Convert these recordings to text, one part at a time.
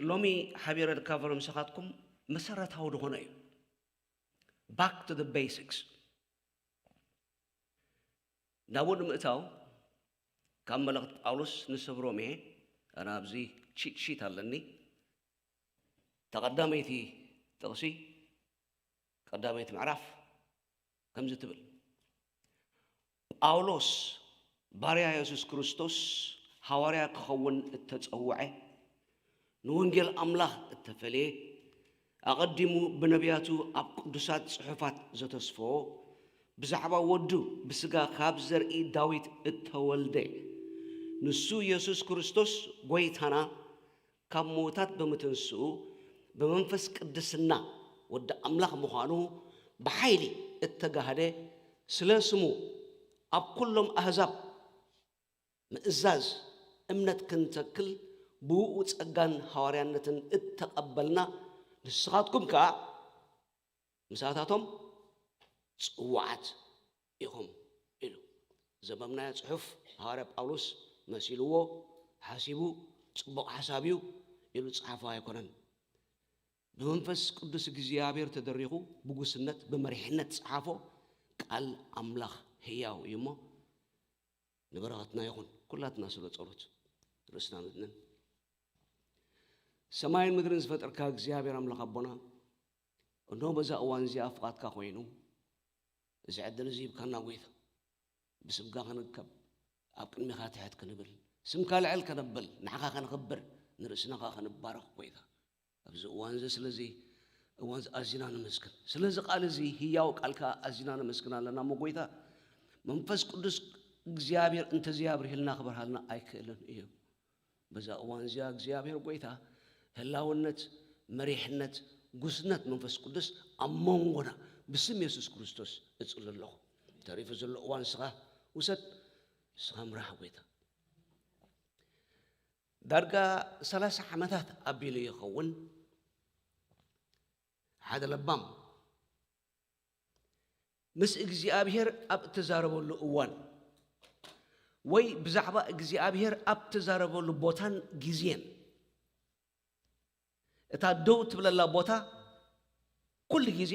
ሎሚ ሓቢረ ንካፈሎ ምሳኻትኩም መሰረታዊ ዝኾነ እዩ። Back to the basics። ናብኡ ንምእታው፣ ካብ መልእኽቲ ጳውሎስ ንሰብ ሮሜ፣ ኣነ ኣብዚ ቺት ሺት ኣለኒ። ተቐዳመይቲ ጥቕሲ፣ ቀዳመይቲ ምዕራፍ ከምዚ ትብል፣ ጳውሎስ ባርያ የሱስ ክርስቶስ፣ ሃዋርያ ክኸውን እተጸውዐ፣ ንወንጌል ኣምላኽ እተፈልየ፣ ኣቐዲሙ ብነቢያቱ ኣብ ቅዱሳት ጽሑፋት ዘተስፈዎ፣ ብዛዕባ ወዱ ብስጋ ካብ ዘርኢ ዳዊት እተወልደ፣ ንሱ የሱስ ክርስቶስ ጐይታና፣ ካብ ምዉታት ብምትንስኡ፣ ብመንፈስ ቅድስና ወዲ ኣምላኽ ምዃኑ ብሓይሊ እተጋህደ፣ ስለ ስሙ ኣብ ኩሎም ኣህዛብ ምእዛዝ እምነት ክንተክል፣ ብእኡ ጸጋን ሃዋርያነትን እተቐበልና፣ ንስኻትኩም ከኣ ምስኣታቶም ጽዋዓት ኢኹም ኢሉ። ዘንበብናዮ ጽሑፍ ሃዋርያ ጳውሎስ መሲልዎ፣ ሓሲቡ፣ ጽቡቕ ሓሳብ እዩ ኢሉ ዝጸሓፎ ኣይኮነን። ብመንፈስ ቅዱስ እግዚኣብሔር ተደሪኹ፣ ብጉስነት፣ ብመሪሕነት ዝጸሓፎ ቃል ኣምላኽ ህያው እዩ እሞ፣ ንበረኸትና ይኹን። ኩላትና ስለ ጸሎት ርእስና ንድንን። ሰማይን ምድርን ዝፈጠርካ እግዚኣብሔር ኣምላኽ ኣቦና፣ እንሆ በዛ እዋን እዚኣ ፍቓድካ ኮይኑ፣ እዚ ዕድል እዚ ሂብካና ጐይታ። ብስምካ ክንከብ፣ ኣብ ቅድሚኻ ትሕት ክንብል፣ ስምካ ልዕል ከነብል፣ ንዓኻ ከነኽብር፣ ንርእስና ኸኣ ከንባረኽ ጐይታ። ኣብዚ እዋን እዚ ስለዚ እዋን እዚ ኣዚና ነመስግን። ስለዚ ቃል እዚ ህያው ቃልካ ኣዚና ነመስግን ኣለና እሞ ጐይታ፣ መንፈስ ቅዱስ እግዚኣብሔር እንተዘይኣብርህልና ክበርሃልና ኣይክእልን እዩ። በዛ እዋን እዚኣ እግዚኣብሔር ጐይታ ህላውነት፣ መሪሕነት፣ ጉስነት መንፈስ ቅዱስ ኣብ መንጎና ብስም የሱስ ክርስቶስ እጽሊ ኣለኹ። ተሪፉ ዘሎ እዋን ንስኻ ውሰድ፣ ንስኻ ምራሕ ጐይታ። ዳርጋ ሰላሳ ዓመታት ኣቢሉ ይኸውን፣ ሓደ ለባም ምስ እግዚኣብሔር ኣብ እተዛረበሉ እዋን ወይ ብዛዕባ እግዚኣብሔር ኣብ እተዛረበሉ ቦታን ግዜን፣ እታ ደው ትብለላ ቦታ ኩሉ ግዜ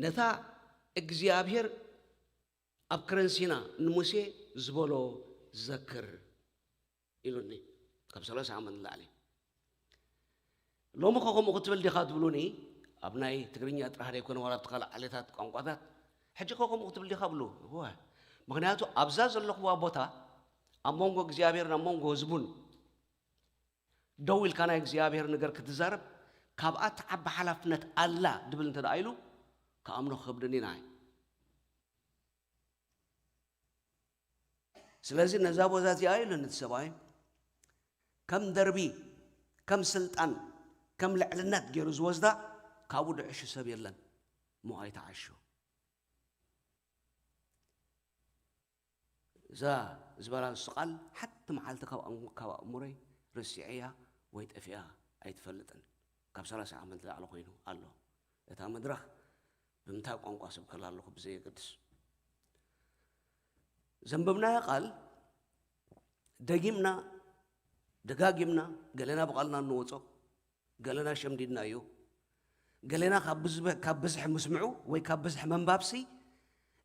ነታ እግዚኣብሔር ኣብ ከረን ሲና ንሙሴ ዝበሎ ዘክር ኢሉኒ፣ ካብ ሰላሳ ዓመት ንላዕሊ። ሎሚ ኸ ከምኡ ክትብል ዲኻ ትብሉኒ? ኣብ ናይ ትግርኛ ጥራሕ ዘይኮነ፣ ዋላ ኣብቲ ካልእ ዓሌታት ቋንቋታት፣ ሕጂ ኸ ከምኡ ክትብል ዲኻ ብሉ? እወ። ምኽንያቱ ኣብዛ ዘለኹዋ ቦታ፣ ኣብ መንጎ እግዚኣብሔርን ኣብ መንጎ ህዝቡን ደው ኢልካ ናይ እግዚኣብሔር ነገር ክትዛረብ፣ ካብኣ ትዓቢ ሓላፍነት ኣላ ድብል እንተ ደኣ ኢሉ፣ ክኣምኖ ክኸብደኒ ንዓይ። ስለዚ ነዛ ቦታ እዚኣ ኢሉ ነቲ ሰብኣይ ከም ደርቢ፣ ከም ስልጣን፣ ከም ልዕልነት ገይሩ ዝወስዳ፣ ካብኡ ድዕሹ ሰብ የለን። እሞ ኣይትዓሹ። እዛ ዝበላ ንሱ ቃል ሓንቲ መዓልቲ ካብ ኣእሙ-፣ ካብ ኣእምሮይ ረሲዐያ ወይ ጠፊኣ ኣይትፈልጥን። ካብ ሰላሳ ዓመት ንላዕሊ ኮይኑ ኣሎ። እታ መድረኽ ብምንታይ ቋንቋ ስብከላ ኣለኹ ብዘየገድስ። ዘንበብናዮ ቃል ደጊምና፣ ደጋጊምና፣ ገለና ብቓልና እንወጾ፣ ገለና ሸምዲድናዮ፣ ገለና ካብ ብዝበ-፣ ካብ ብዝሒ ምስምዑ ወይ ካብ ብዝሒ መንባብሲ፣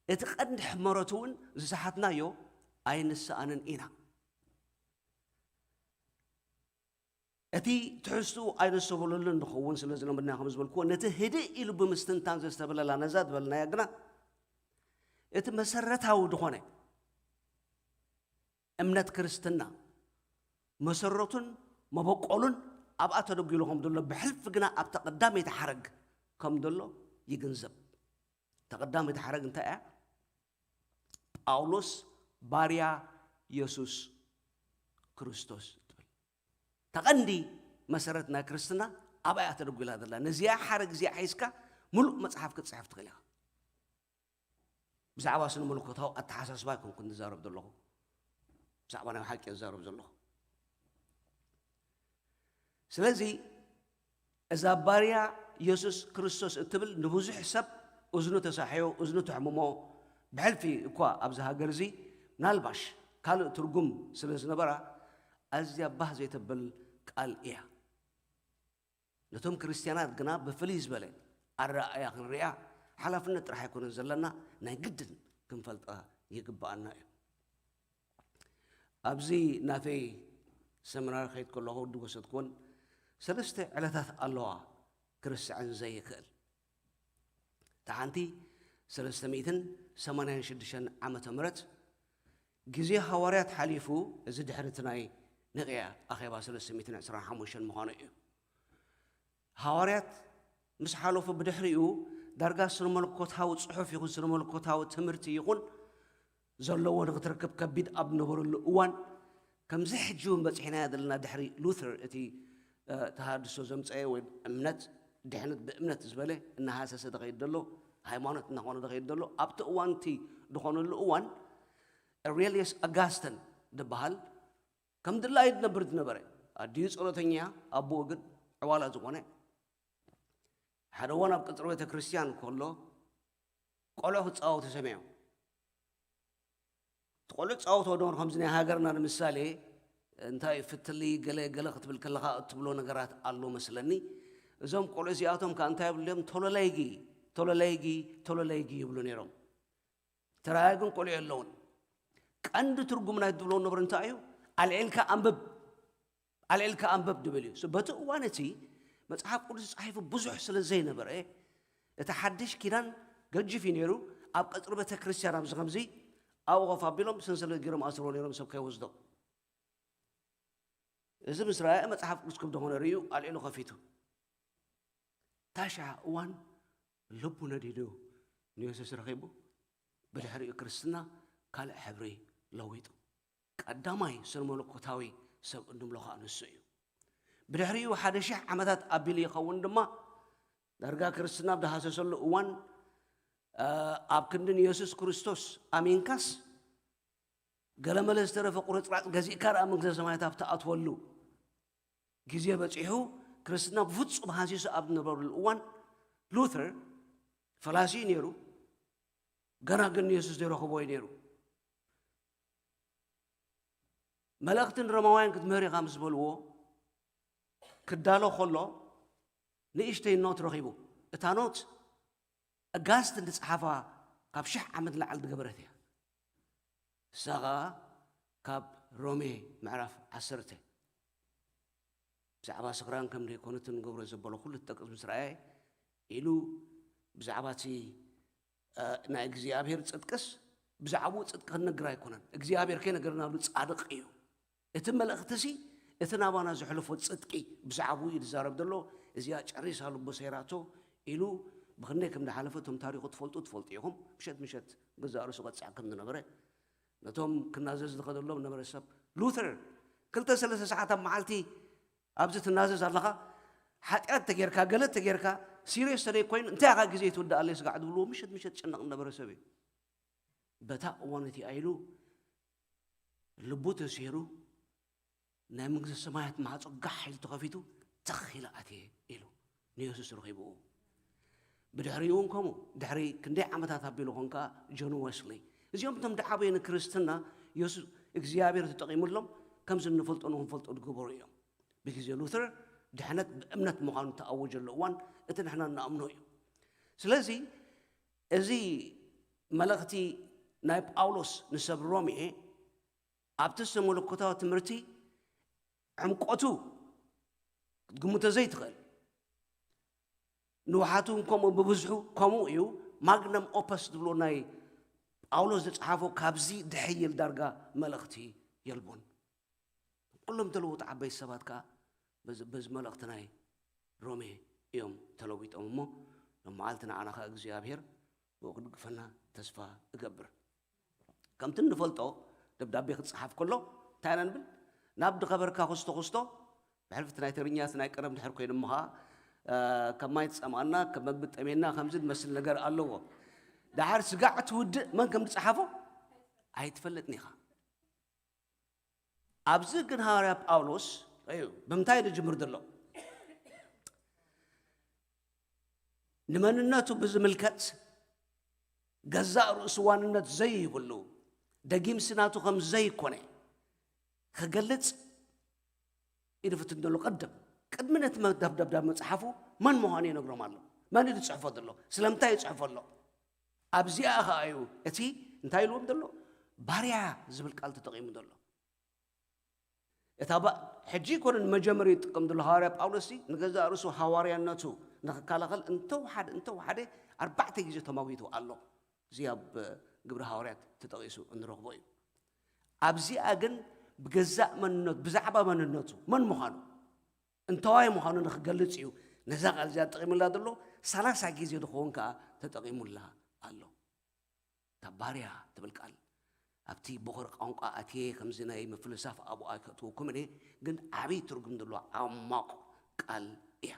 እቲ ቀንዲ ሕመረቱ እውን ዝሰሓትናዮ ኣይንሰኣንን ኢና። እቲ ትሕዝትኡ ኣይነስተብህለሉን ንኸውን ስለ ዝለመድና ከም ዝበልክዎ፣ ነቲ ህድእ ኢሉ ብምስትንታን ዘስተብህለላ ነዛ ዝበልናያ ግና፣ እቲ መሰረታዊ ዝኾነ እምነት ክርስትና መሰረቱን መበቆሉን ኣብኣ ተደጒሉ ከም ዘሎ፣ ብሕልፊ ግና ኣብታ ቀዳመይቲ ሓረግ ከም ዘሎ ይግንዘብ። እታ ቀዳመይቲ ሓረግ እንታይ እያ? ጳውሎስ ባርያ የሱስ ክርስቶስ ትብል። እታ ቀንዲ መሰረት ናይ ክርስትና ኣብኣ እያ ተደጒላ ዘላ። ነዚኣ ሓረግ እዚኣ ሒዝካ ምሉእ መጽሓፍ ክትጽሕፍ ትኽእል ኢኻ። ብዛዕባ ስነ መለኮታዊ ኣተሓሳስባ ኣይኮንኩን ዝዛረብ ዘለኹ፣ ብዛዕባ ናይ ሓቂ እየ ዝዛረብ ዘለኹ። ስለዚ እዛ ባርያ የሱስ ክርስቶስ እትብል ንብዙሕ ሰብ እዝኑ ተሳሕዮ፣ እዝኑ ተሕምሞ፣ ብሕልፊ እኳ ኣብዚ ሃገር እዚ ምናልባሽ ካልእ ትርጉም ስለ ዝነበራ፣ ኣዝያ ባህ ዘይተብል ቃል እያ። ነቶም ክርስትያናት ግና ብፍልይ ዝበለ ኣረኣእያ ክንሪኣ ሓላፍነት ጥራሕ ኣይኮነን ዘለና፣ ናይ ግድን ክንፈልጣ ይግብኣና እዩ። ኣብዚ ናተይ ሰሚናር ከይድ ከለኹ ድወሰድኩወን ሰለስተ ዕለታት ኣለዋ ክርስዐን ዘይክእል። እታ ሓንቲ ሰለስተ ሚእትን ሰማንያን ሽዱሽተን ዓመተ ምህረት ግዜ ሃዋርያት ሓሊፉ፣ እዚ ድሕሪ እቲ ናይ ንቅያ ኣኼባ ሰለስተ ሚእትን ዕስራን ሓሙሽተን ምዃኑ እዩ። ሃዋርያት ምስ ሓለፉ ብድሕሪኡ ዳርጋ ስነ መለኮታዊ ጽሑፍ ይኹን ስነ መለኮታዊ ትምህርቲ ይኹን ዘለዎ ንክትረክብ ከቢድ ኣብ ነበረሉ እዋን፣ ከምዚ ሕጂ እውን በጺሕናዮ ዘለና ድሕሪ ሉተር እቲ ተሃድሶ ዘምፀአ ወይ እምነት ድሕነት ብእምነት ዝበለ እናሃሰሰ ዝኸይድ ዘሎ፣ ሃይማኖት እናኾነ ዝኸይድ ዘሎ ኣብቲ እዋን እቲ ዝኾነሉ እዋን፣ ሬሊየስ ኣጋስተን ዝበሃል ከም ድላዩ ዝነብር ዝነበረ፣ ኣዲኡ ጸሎተኛ፣ ኣቦኡ ግን ዕዋላ ዝኾነ፣ ሓደ እዋን ኣብ ቅጽሪ ቤተ ክርስቲያን ከሎ ቆልዑ ክጻወቱ ሰሚዖም። እቲ ቆልዑ ጻወቶ ዶር ከምዚ ናይ ሃገርና ንምሳሌ እንታይ ፍትሊ ገለ ገለ ክትብል ከለኻ እትብሎ ነገራት ኣሎ መስለኒ። እዞም ቆልዑ እዚኣቶም ከኣ እንታይ ይብሉ እዮም? ቶሎለይጊ፣ ቶሎለይጊ፣ ቶሎለይጊ ይብሉ ነይሮም። ተራያ ግን ቆልዑ የለውን። ቀንዲ ትርጉም ናይ ትብሎ ነብር እንታይ እዩ? ኣልዒልካ ኣንብብ፣ ኣልዒልካ ኣንብብ ድብል እዩ። በቲ እዋን እቲ መጽሓፍ ቅዱስ ጻሒፉ ብዙሕ ስለ ዘይነበረ፣ እቲ ሓድሽ ኪዳን ገጅፍ እዩ ነይሩ። ኣብ ቀጽሪ ቤተ ክርስቲያን ኣብዚ ከምዚ ኣብኡ ኮፍ ኣቢሎም ሰንሰለት ገይሮም ኣስርዎ ነይሮም ሰብ ከይወስዶ። እዚ ምስ ረኣየ መጽሓፍ ቅዱስ ከም ዝኾነ ርእዩ ኣልዒሉ ከፊቱ። ታሽዓ እዋን ልቡ ነዲዱ ንየሱስ ረኺቡ፣ ብድሕሪኡ ክርስትና ካልእ ሕብሪ ለዊጡ። ቀዳማይ ስነ መለኮታዊ ሰብ እንብሎ ኸኣ ንሱ እዩ። ብድሕሪኡ ሓደ ሽሕ ዓመታት ኣቢሉ ይኸውን ድማ፣ ዳርጋ ክርስትና ኣብ ዝሃሰሰሉ እዋን፣ እ፣ ኣብ ክንዲ ንየሱስ ክርስቶስ ኣሚንካስ፣ ገለመለ ዝተረፈ ቁርጽራጽ ገዚእካ ደኣ መንግስተ ሰማያት ኣብ ትኣትወሉ ግዜ በጺሑ፣ ክርስትና ብፍጹም ሃሲሱ ኣብ ዝነበረሉ እዋን፣ ሉተር ፈላሲ እዩ ነይሩ፣ ገና ግን ንየሱስ ዘይረኸቦ እዩ ነይሩ። መልእኽቲ ንሮማውያን ክትምህር ኢኻ ምስ በልዎ፣ ክዳሎ ከሎ፣ ንእሽተይ ኖት ረኺቡ። እታ ኖት ኣጋስትን ዝጸሓፋ ካብ ሽሕ ዓመት ንላዕሊ ዝገበረት እያ። ንሳ ኸኣ ካብ ሮሜ ምዕራፍ ዓሰርተ፣ ብዛዕባ ስኽራን ከም ዘይኮነት ንገብሮ ዘበሎ ኩሉ ትጠቅስ ምስ ረኣየ፣ ኢሉ ብዛዕባ እቲ፣ እ፣ ናይ እግዚኣብሔር ጽድቅስ፣ ብዛዕባኡ ጽድቂ ክንነግር ኣይኮነን። እግዚኣብሔር ከይነገረናሉ ጻድቕ እዩ። እቲ መልእኽቲ ሲ፣ እቲ ናባና ዘሕልፎ ጽድቂ ብዛዕባኡ እዩ ዝዛረብ ዘሎ። እዚኣ ጨሪሳ ልቡ ሰይራቶ ኢሉ ብኽንደይ ከም ዝሓለፈ እቶም ታሪኹ ትፈልጡ፣ ትፈልጡ ኢኹም። ምሸት ምሸት ገዛእ ርእሱ ቀጻዕ ከም ዝነበረ፣ ነቶም ክናዘዝ ዝኸደሎም ነበረ ሰብ። ሉተር ክልተ ሰለስተ ሰዓት ኣብ መዓልቲ ኣብዚ ትናዘዝ ኣለኻ፣ ሓጢኣት ተጌርካ፣ ገለ ተጌርካ፣ ሲሪየስ ተደይ ኮይኑ፣ እንታይ ኢኻ ግዜ ትውድኣለይ ስጋዕ ዝብልዎ ምሸት ምሸት ጨነቕ ነበረ ሰብ እዩ። በታ እዋን እቲኣ ኢሉ ልቡ ተሲሩ፣ ናይ መንግስቲ ሰማያት ማዕጾ ጋሕ ኢሉ ተኸፊቱ፣ ተኽ ኢለ ኣትየ ኢሉ ንየሱስ ረኺብኡ። ብድሕሪኡ እውን ከምኡ፣ ድሕሪ ክንደይ ዓመታት ኣቢሉ ኾንካ ጆን ወስሊ። እዚኦም እቶም ዝዓበዩ ንክርስትና የሱስ እግዚኣብሔር ተጠቒሙሎም፣ ከምዚ እንፈልጦ ንኽንፈልጦ ዝገበሩ እዮም። ብግዜ ሉተር ድሕነት ብእምነት ምዃኑ ተኣወጀሉ እዋን፣ እቲ ንሕና እንኣምኖ እዩ። ስለዚ፣ እዚ መልእኽቲ ናይ ጳውሎስ ንሰብ ሮሜ፣ ኣብቲ ስነ መለኮታዊ ትምህርቲ ዕምቆቱ ክትግምቶ ዘይትኽእል፣ ንውሓቱ እውን ከምኡ ብብዝሑ ከምኡ እዩ። ማግነም ኦፐስ ዝብሎ ናይ ጳውሎስ ዝጸሓፎ ካብዚ ድሕይል ዳርጋ መልእኽቲ የልቦን። ኩሎም ተለወጡ ዓበይቲ ሰባት ከኣ በዚ፣ በዚ መልእኽቲ ናይ ሮሜ እዮም ተለዊጦም እሞ፣ ሎም መዓልቲ ንዓና ከኣ እግዚኣብሔር ብኡ ክድግፈና ተስፋ እገብር። ከምቲ እንፈልጦ፣ ደብዳቤ ክጸሓፍ ከሎ እንታይ ኢና ንብል? ናብ ዝኸበርካ ክስቶ ክስቶ፣ ብሕልፊ እቲ ናይ ትግርኛ፣ እቲ ናይ ቀደም ድሕር ኮይኑ እሞ ኸኣ፣ እ፣ ከም ማይ ትጸምኣና፣ ከም መግቢ ትጠምየና፣ ከምዚ ዝመስል ነገር ኣለዎ። ደሓር ስጋዕ ትውድእ መን ከም ዝጸሓፎ ኣይትፈልጥን ኢኻ። ኣብዚ ግን ሃዋርያ ጳውሎስ እዩ ብምንታይ ዝጅምር ዘሎ? ንመንነቱ ብዝምልከት ገዛእ ርእሱ ዋንነት ዘይብሉ፣ ደጊምሲ ናቱ ከም ዘይኮነ ክገልጽ፣ ኢሉ ፍትን ዘሎ ቀደም ቅድሚ ነቲ መዳብ ደብዳብ መጽሓፉ መን ምዃኑ ይነግሮም ኣሎ። መን እዩ ዝጽሕፎ ዘሎ? ስለምንታይ ይጽሕፎ ኣሎ? ኣብዚኣ ኸኣ እዩ እቲ እንታይ ኢልዎም ዘሎ? ባርያ ዝብል ቃል ተጠቒሙ ዘሎ። እታ ባ-፣ ሕጂ ይኮነ ንመጀመሪ ይጥቀም ዘሎ ሃዋርያ ጳውሎስ ንገዛእ ርእሱ ሃዋርያነቱ ንኽከላኸል እንተወሓደ፣ እንተወሓደ ኣርባዕተ ግዜ ተማጒቱ ኣሎ። እዚ ኣብ ግብሪ ሃዋርያት ተጠቒሱ እንረኽቦ እዩ። ኣብዚኣ ግን ብገዛእ መንነቱ፣ ብዛዕባ መንነቱ፣ መን ምዃኑ፣ እንተዋይ ምዃኑ ንኽገልጽ እዩ ነዛ ቃል እዚኣ ተጠቒሙላ ዘሎ። ሰላሳ ግዜ ዝኸውን ከኣ ተጠቒሙላ ኣሎ። እታ ባርያ ትብል ቃል ኣብቲ ቦኸር ቋንቋ ኣትየ ከምዚ ናይ ምፍልሳፍ ኣብኡ ኣይከእትወኩምን እየ፣ ግን ዓብዪ ትርጉም ዘለዋ ዓማቕ ቃል እያ።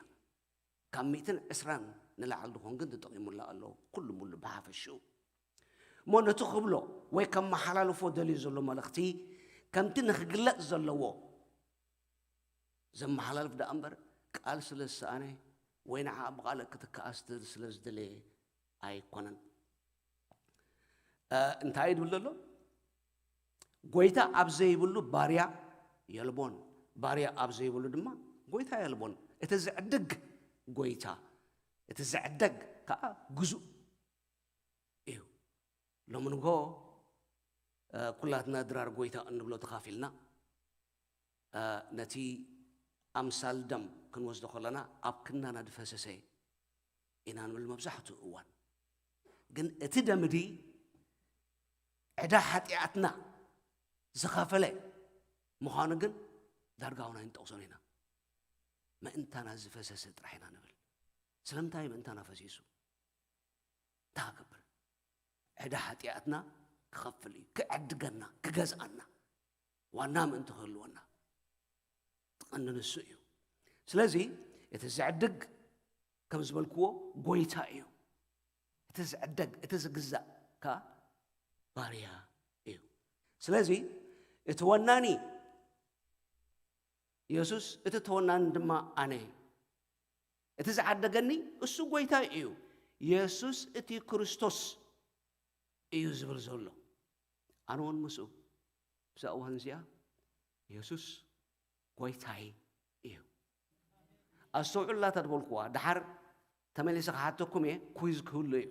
ካብ ሚእትን ዕስራን ንላዕሊ ዝኾን ግን ተጠቒሙላ ኣሎ፣ ኩሉ ሙሉ ብሓፈሽኡ። እሞ ነቲ ክብሎ ወይ ከመሓላልፎ ደልዩ ዘሎ መልእኽቲ ከምቲ ንኽግለጽ ዘለዎ ዘመሓላልፍ ደኣ እምበር፣ ቃል ስለ ዝሰኣነ ወይ ንዓ ብቓልዕ ክትከኣስ ስለ ዝደለየ ኣይኮነን። እ፣ እንታይ እዩ ዝብል ዘሎ? ጎይታ ኣብ ዘይብሉ ባርያ የልቦን፣ ባርያ ኣብ ዘይብሉ ድማ ጎይታ የልቦን። እቲ ዝዕድግ ጎይታ፣ እቲ ዝዕደግ ከኣ ግዙእ እዩ። ሎሚ ንግሆ፣ እ፣ ኩላትና ድራር ጎይታ እንብሎ ተኻፊልና፣ እ፣ ነቲ ኣምሳል ደም ክንወስዶ ከለና ኣብ ክንዳና ዝፈሰሰ ኢና ንብል መብዛሕትኡ እዋን። ግን እቲ ደም እቲ ዕዳ ሓጢኣትና ዝኸፈለ ምዃኑ ግን ዳርጋ እውን ኣይንጠቕሶን ኢና። ምእንታና ዝፈሰሰ ጥራሕ ኢና ንብል። ስለምንታይ ምእንታና ፈሲሱ? እንታይ ክገብር? ዕዳ ሓጢኣትና ክኸፍል እዩ፣ ክዕድገና፣ ክገዝኣና፣ ዋና ምእንቲ ክህልወና። እቲ ቀንዲ ንሱ እዩ። ስለዚ እቲ ዝዕድግ፣ ከም ዝበልክዎ፣ ጎይታ እዩ። እቲ ዝዕደግ፣ እቲ ዝግዛእ ከኣ ባርያ እዩ። ስለዚ እቲ ወናኒ የሱስ፣ እቲ ተወናኒ ድማ ኣነ እየ። እቲ ዝዓደገኒ እሱ ጎይታይ እዩ። የሱስ እቲ ክርስቶስ እዩ ዝብል ዘሎ። ኣነ እውን ምስኡ። ብዛ እዋን እዚኣ የሱስ ጎይታይ እዩ። ኣስተውዕሉላ እታ ዝበልኩዋ፣ ደሓር ተመሊሰ ክሓተኩም እየ፣ ኩይዝ ክህሉ እዩ።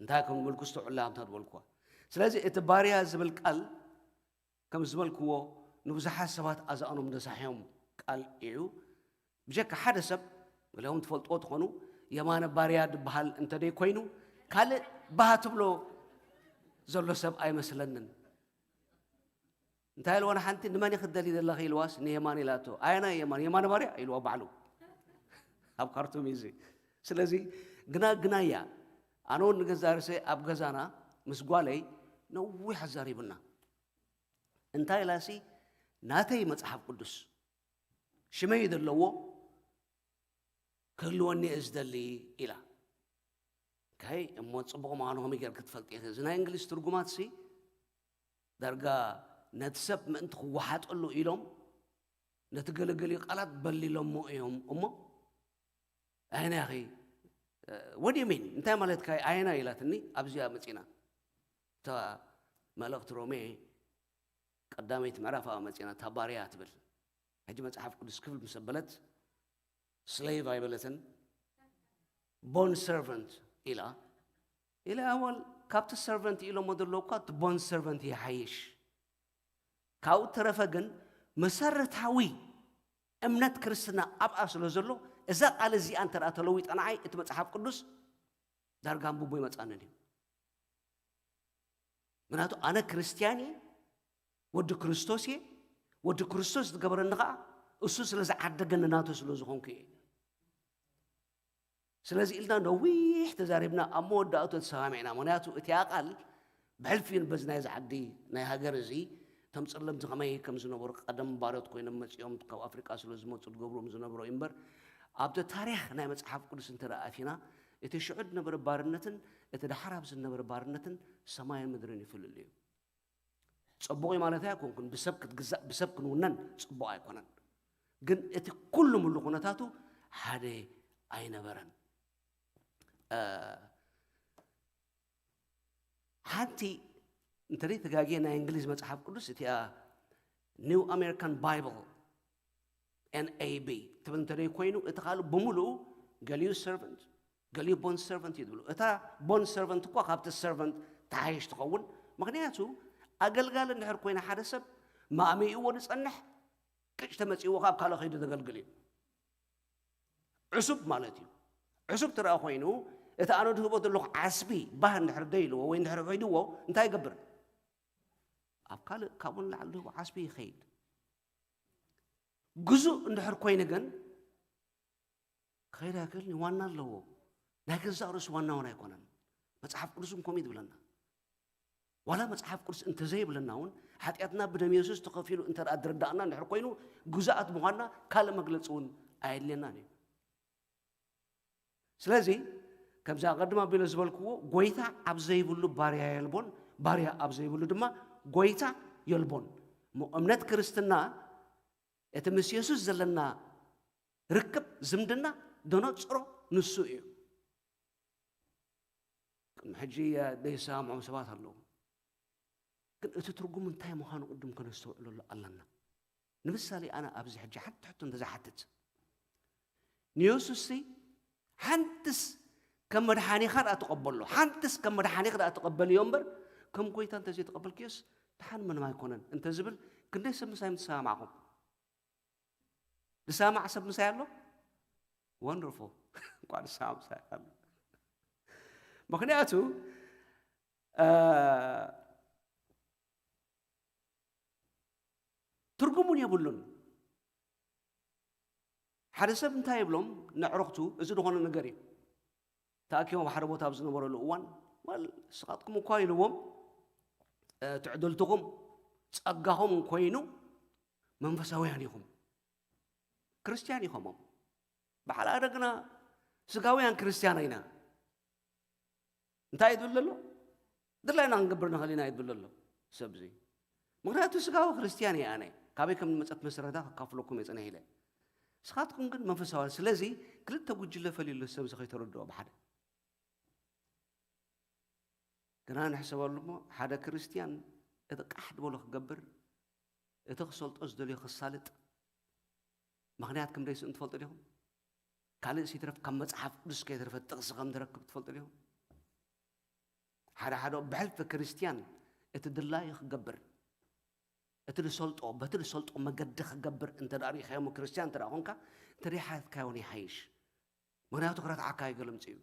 እንታይ ከም ዝበልኩ ኣስተውዕሉላ እታ ዝበልኩዋ። ስለዚ እቲ ባርያ ዝብል ቃል ከም ዝበልክዎ ንብዙሓት ሰባት ኣዛእኖም ዘሳሕዮም ቃል እዩ። ብጀካ ሓደ ሰብ፣ ገሊኦም ትፈልጥዎ ትኾኑ፣ የማነ ባርያ ዝበሃል እንተደይ ኮይኑ፣ ካልእ ባህ ትብሎ ዘሎ ሰብ ኣይመስለንን። እንታይ ኢልዋ ንሓንቲ፣ "ንመን ኢኺ ትደሊ ዘለኺ?" ኢልዋስ፣ "ንየማነ" ኢላቶ። "ኣየናይ የማነ?" "የማነ ባርያ" ኢልዋ ባዕሉ። ኣብ ካርቱም እዩ እዚ። ስለዚ ግና፣ ግና እያ። ኣነ እውን ንገዛእ ርእሰይ ኣብ ገዛና ምስ ጓለይ ነዊሕ ኣዛሪቡና። እንታይ ኢላሲ፣ "ናተይ መጽሓፍ ቅዱስ ሽመይ ዘለዎ ክህልወኒ እየ ዝደሊ" ኢላ። ከይ እሞ ጽቡቕ ምዃኑ ከመይ ጌርኪ ትፈልጢ ኢኺ? እዚ ናይ እንግሊዝ ትርጉማትሲ ዳርጋ ነቲ ሰብ ምእንቲ ክወሓጠሉ ኢሎም ነቲ ገለገሊኡ ቃላት በሊሎሞ እዮም እሞ፣ ኣየናይ ኢኺ? What do you mean? እንታይ ማለትካ እዩ? ኣየናይ ኢላትኒ፣ ኣብዚኣ መጺና። እታ መልእኽቲ ሮሜ ቀዳመይቲ ምዕራፍ ኣብኣ መጺና፣ እታ ባርያ ትብል። ሕጂ መጽሓፍ ቅዱስ ክብል ምስ ኣበለት፣ ስሌቭ ኣይበለትን፣ ቦን ሰርቨንት ኢላ። ኢለ ኣወል፣ ካብቲ ሰርቨንት ኢሎሞ ዘለዉ እኳ እቲ ቦን ሰርቨንት ይሓይሽ። ካብኡ ተረፈ ግን መሰረታዊ እምነት ክርስትና ኣብኣ ስለ ዘሎ፣ እዛ ቃል እዚኣ እንተ ደኣ ተለዊጣ ንዓይ እቲ መጽሓፍ ቅዱስ ዳርጋ ኣንብቦ ይመጽኣንን እዩ። ምክንያቱ ኣነ ክርስትያን እየ፣ ወዲ ክርስቶስ እየ። ወዲ ክርስቶስ ዝገበረኒ ኸኣ እሱ ስለ ዝዓደገኒ ናቱ ስለ ዝኾንኩ እየ። ስለዚ ኢልና ነዊሕ ተዛሪብና፣ ኣብ መወዳእቱ ተሰማሚዕና። ምክንያቱ እቲኣ ቃል ብሕልፊ በዚ ናይዚ ዓዲ፣ ናይ ሃገር እዚ፣ እቶም ጸለምቲ ከመይ ከም ዝነበሩ፣ ቀደም ባሮት ኮይኖም መጺኦም ካብ ኣፍሪቃ ስለ ዝመጹ ዝገብርዎም ዝነበሩ እዩ እምበር፣ ኣብቲ ታሪኽ ናይ መጽሓፍ ቅዱስ እንተ ደኣ ኣቲና፣ እቲ ሽዑ ዝነበረ ባርነትን እቲ ደሓር ኣብዚ ዝነበረ ባርነትን ሰማይን ምድርን ይፍልል እዩ። ጽቡቕ እዩ ማለት ኣይኮንኩን፣ ብሰብ ክትግዛእ፣ ብሰብ ክንውነን ጽቡቕ ኣይኮነን። ግን እቲ ኩሉ ሙሉ ኩነታቱ ሓደ ኣይነበረን። እ፣ ሓንቲ እንተ ተጋግየ ናይ እንግሊዝ መጽሓፍ ቅዱስ፣ እቲኣ ኒው ኣሜሪካን ባይብል N A B ትብል እንተደይ ኮይኑ፣ እቲ ካልእ ብምሉኡ ገሊኡ servant፣ ገሊኡ bond servant እዩ ዝብሉ። እታ bond servant እኳ ካብቲ servant ተሓይሽ ትኸውን። ምኽንያቱ ኣገልጋሊ እንድሕር ኮይነ ሓደ ሰብ ማእሚእዎ ዝጸንሕ፣ ቅጭ ተመጺእዎ ካብ ካልእ ከይዱ ዘገልግል እዩ። ዕሱብ ማለት እዩ። ዕሱብ ትረኣ ኮይኑ፣ እቲ ኣነ ድህቦ ዘለኹ ዓስቢ ባህ እንድሕር ደይልዎ ወይ እንድሕር ውሒድዎ፣ እንታይ ይገብር? ኣብ ካልእ ካብኡ ንላዕሊ ድህቦ ዓስቢ ይኸይድ። ግዙእ እንድሕር ኮይኑ ግን፣ ክኸይድ ኣይክእልን እዩ። ዋና ኣለዎ። ናይ ገዛእ ርእሱ ዋና እውን ኣይኮነን። መጽሓፍ ቅዱስ እውን ከምኡ እዩ ዝብለና። ዋላ መጽሓፍ ቅዱስ እንተዘይብለና እውን፣ ሓጢኣትና ብደም የሱስ ተኸፊሉ እንተ ደኣ ዝርዳእና እንድሕር ኮይኑ፣ ግዙኣት ምዃንና ካልእ መግለጺ እውን ኣየድልየናን እዩ። ስለዚ፣ ከምዚ ኣቐድም ኣቢለ ዝበልክዎ፣ ጎይታ ኣብ ዘይብሉ ባርያ የልቦን፣ ባርያ ኣብ ዘይብሉ ድማ ጎይታ የልቦን። እሞ እምነት ክርስትና፣ እቲ ምስ የሱስ ዘለና ርክብ፣ ዝምድና፣ ደነጽሮ ንሱ እዩ። ቅድሚ ሕጂ፣ እ፣ ዘይሰማምዖም ሰባት ኣለዉ። ግን እቲ ትርጉም እንታይ ምዃኑ ቅድም ከነስተውዕለሉ ኣለና። ንምሳሌ፣ ኣነ ኣብዚ ሕጂ ሓንቲ ሕቶ እንተ ዝሓትት፣ ንየሱስሲ ሓንትስ ከም መድሓኒኻ ደኣ ተቐበሎ፣ ሓንትስ ከም መድሓኒኽ ደኣ ተቐበልዮ እምበር፣ ከም ጎይታ እንተ ዘይተቐበልክዮስ፣ ደሓን ምንም ኣይኮነን እንተ ዝብል፣ ክንደይ ሰብ ምሳይ ምተሰማማዕኹም? ዝሰማማዕ ሰብ ምሳይ ኣሎ? Wonderful። እንኳን ዝሰማማዕ ምሳይ ኣሎ። ምኽንያቱ፣ እ፣ ትርጉም እውን የብሉን። ሓደ ሰብ እንታይ ይብሎም ነዕርኽቱ፣ እዚ ዝኾነ ነገር እዩ። ተኣኪቦም ኣብ ሓደ ቦታ ኣብ ዝነበረሉ እዋን፣ "ወል፣ ንስኻትኩም እኳ" ኢልዎም፣ "እ፣ ትዕድልትኹም፣ ጸጋኹም ኮይኑ መንፈሳውያን ኢኹም፣ ክርስትያን ኢኹም። በዓል ኣደ ግና ስጋውያን ክርስትያን ኢና። እንታይ እዩ ዝብል ዘሎ? ድላይና ክንገብር ንኽእል ኢና" እዩ ዝብል ዘሎ ሰብ እዚ። ምኽንያቱ ስጋዊ ክርስትያን እየ ኣነ። ካበይ ከም ዝመጸት መሰረታ ከካፍለኩም እየ ጽንሕ ኢለ። ንስኻትኩም ግን መንፈሳውያን። ስለዚ ክልተ ጉጅለ ፈልዩ ኣሎ ሰብ እዚ ከይተረድኦ ብሓደ። ግና ንሕሰበሉ እሞ ሓደ ክርስትያን እቲ ቃሕ ዝበሎ ክገብር፣ እቲ ክሰልጦ ዝደልዮ ክሳልጥ፣ ምኽንያት ከም ደይስእን ትፈልጡ ዲኹም? ካልእ ሲትረፍ ካብ መጽሓፍ ቅዱስ ከይተረፈ ጥቕሲ ከም ዝረክብ ትፈልጡ ዲኹም? ሓደ ሓደ ብሕልፊ ክርስትያን እቲ ድላዩ ክገብር፣ እቲ ዝሰልጦ፣ በቲ ዝሰልጦ መገዲ ክገብር እንተ ደኣ ርኢኻዮሞ ክርስትያን እንተ ደኣ ኾንካ፣ እንተ ደይሓተትካዮ እውን ይሓይሽ። ምኽንያቱ ክረትዓካ እዩ ገለ ምጽኡ።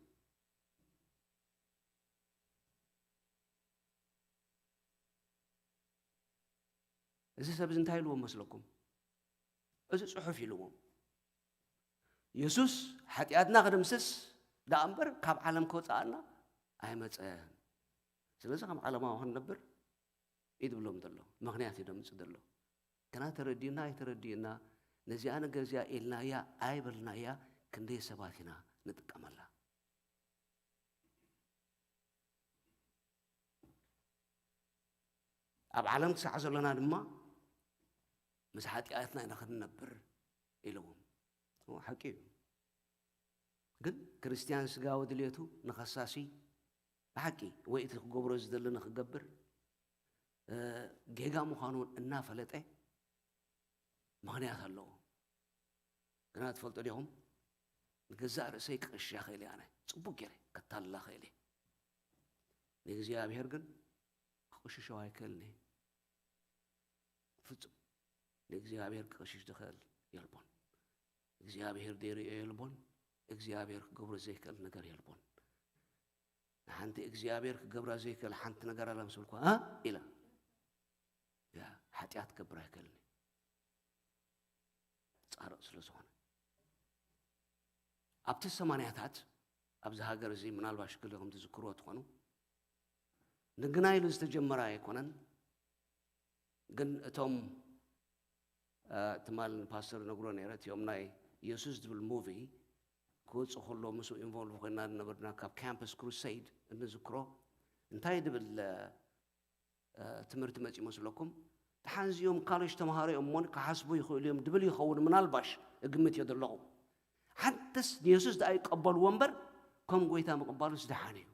እዚ ሰብ እዚ እንታይ ኢልዎም መስለኩም? እዚ ጽሑፍ ኢልዎም። የሱስ ሓጢኣትና ክድምስስ ደኣ እምበር ካብ ዓለም ከውጽኣና ኣይመጸን። ስለዚ ከም ዓለማዊ ክንነብር እዩ ዝብሎም ዘሎ። ምኽንያት እዩ ደምጽእ ዘሎ። ግና ተረዲእና ኣይተረዲእና፣ ነዚኣ ነገር እዚኣ ኢልናያ ኣይበልናያ፣ ክንደይ ሰባት ኢና ንጥቀመላ? ኣብ ዓለም ክሳዕ ዘለና ድማ ምስ ሓጢኣትና ኢና ክንነብር ኢልዎም። እዎ፣ ሓቂ እዩ። ግን ክርስትያን ስጋዊ ድልየቱ ንኸሳሲ ብሓቂ ወይ እቲ ክገብሮ ዝደሊ ንኽገብር፣ እ፣ ጌጋ ምዃኑ እውን እናፈለጠ ምኽንያት ኣለዎ። ግና ትፈልጡ ዲኹም? ንገዛእ ርእሰይ ክቕሽሽ ይኽእል እየ ኣነ። ጽቡቕ ገይረ ከታልላ እኽእል እየ። ንእግዚኣብሔር ግን ክቕሽሾ ኣይክእልን እየ። ፍጹም። ንእግዚኣብሔር ክቕሽሽ ዝኽእል የልቦን። እግዚኣብሔር ዘይርእዮ የልቦን። እግዚኣብሔር ክገብሮ ዘይክእል ነገር የልቦን። ንሓንቲ እግዚኣብሔር ክገብራ ዘይክእል ሓንቲ ነገር ኣላ ምስ በልኩ፣ "እ?" ኢላ። ያ፣ ሓጢኣት ክገብር ኣይክእልን እዩ። ጻርቕ ስለ ዝኾነ። ኣብቲ ሰማንያታት ኣብዚ ሃገር እዚ ምናልባሽ ገሊኹም ትዝክርዎ ትኾኑ። ንግና ኢሉ ዝተጀመረ ኣይኮነን። ግን እቶም፣ እ፣ ትማል ንፓስተር ነግሮ ነይረ፣ እቲኦም ናይ የሱስ ዝብል ሙቪ ክወጽእ ከሎ ምስኡ ኢንቮልቭ ኮይና ዝነበርና ካብ ካምፐስ ክሩሰይድ እንዝክሮ እንታይ ድብል፣ እ፣ እ፣ ትምህርቲ መጽእ ይመስለኩም? ደሓን እዚኦም ካሌጅ ተምሃሮ እዮም እሞ ክሓስቡ ይኽእሉ እዮም ድብል ይኸውን ምናልባሽ እግምት እየ ዘለኹ። ሓንትስ ንየሱስ ደኣ ይቀበልዎ እምበር ከም ጎይታ ምቕባሉስ ደሓን እዩ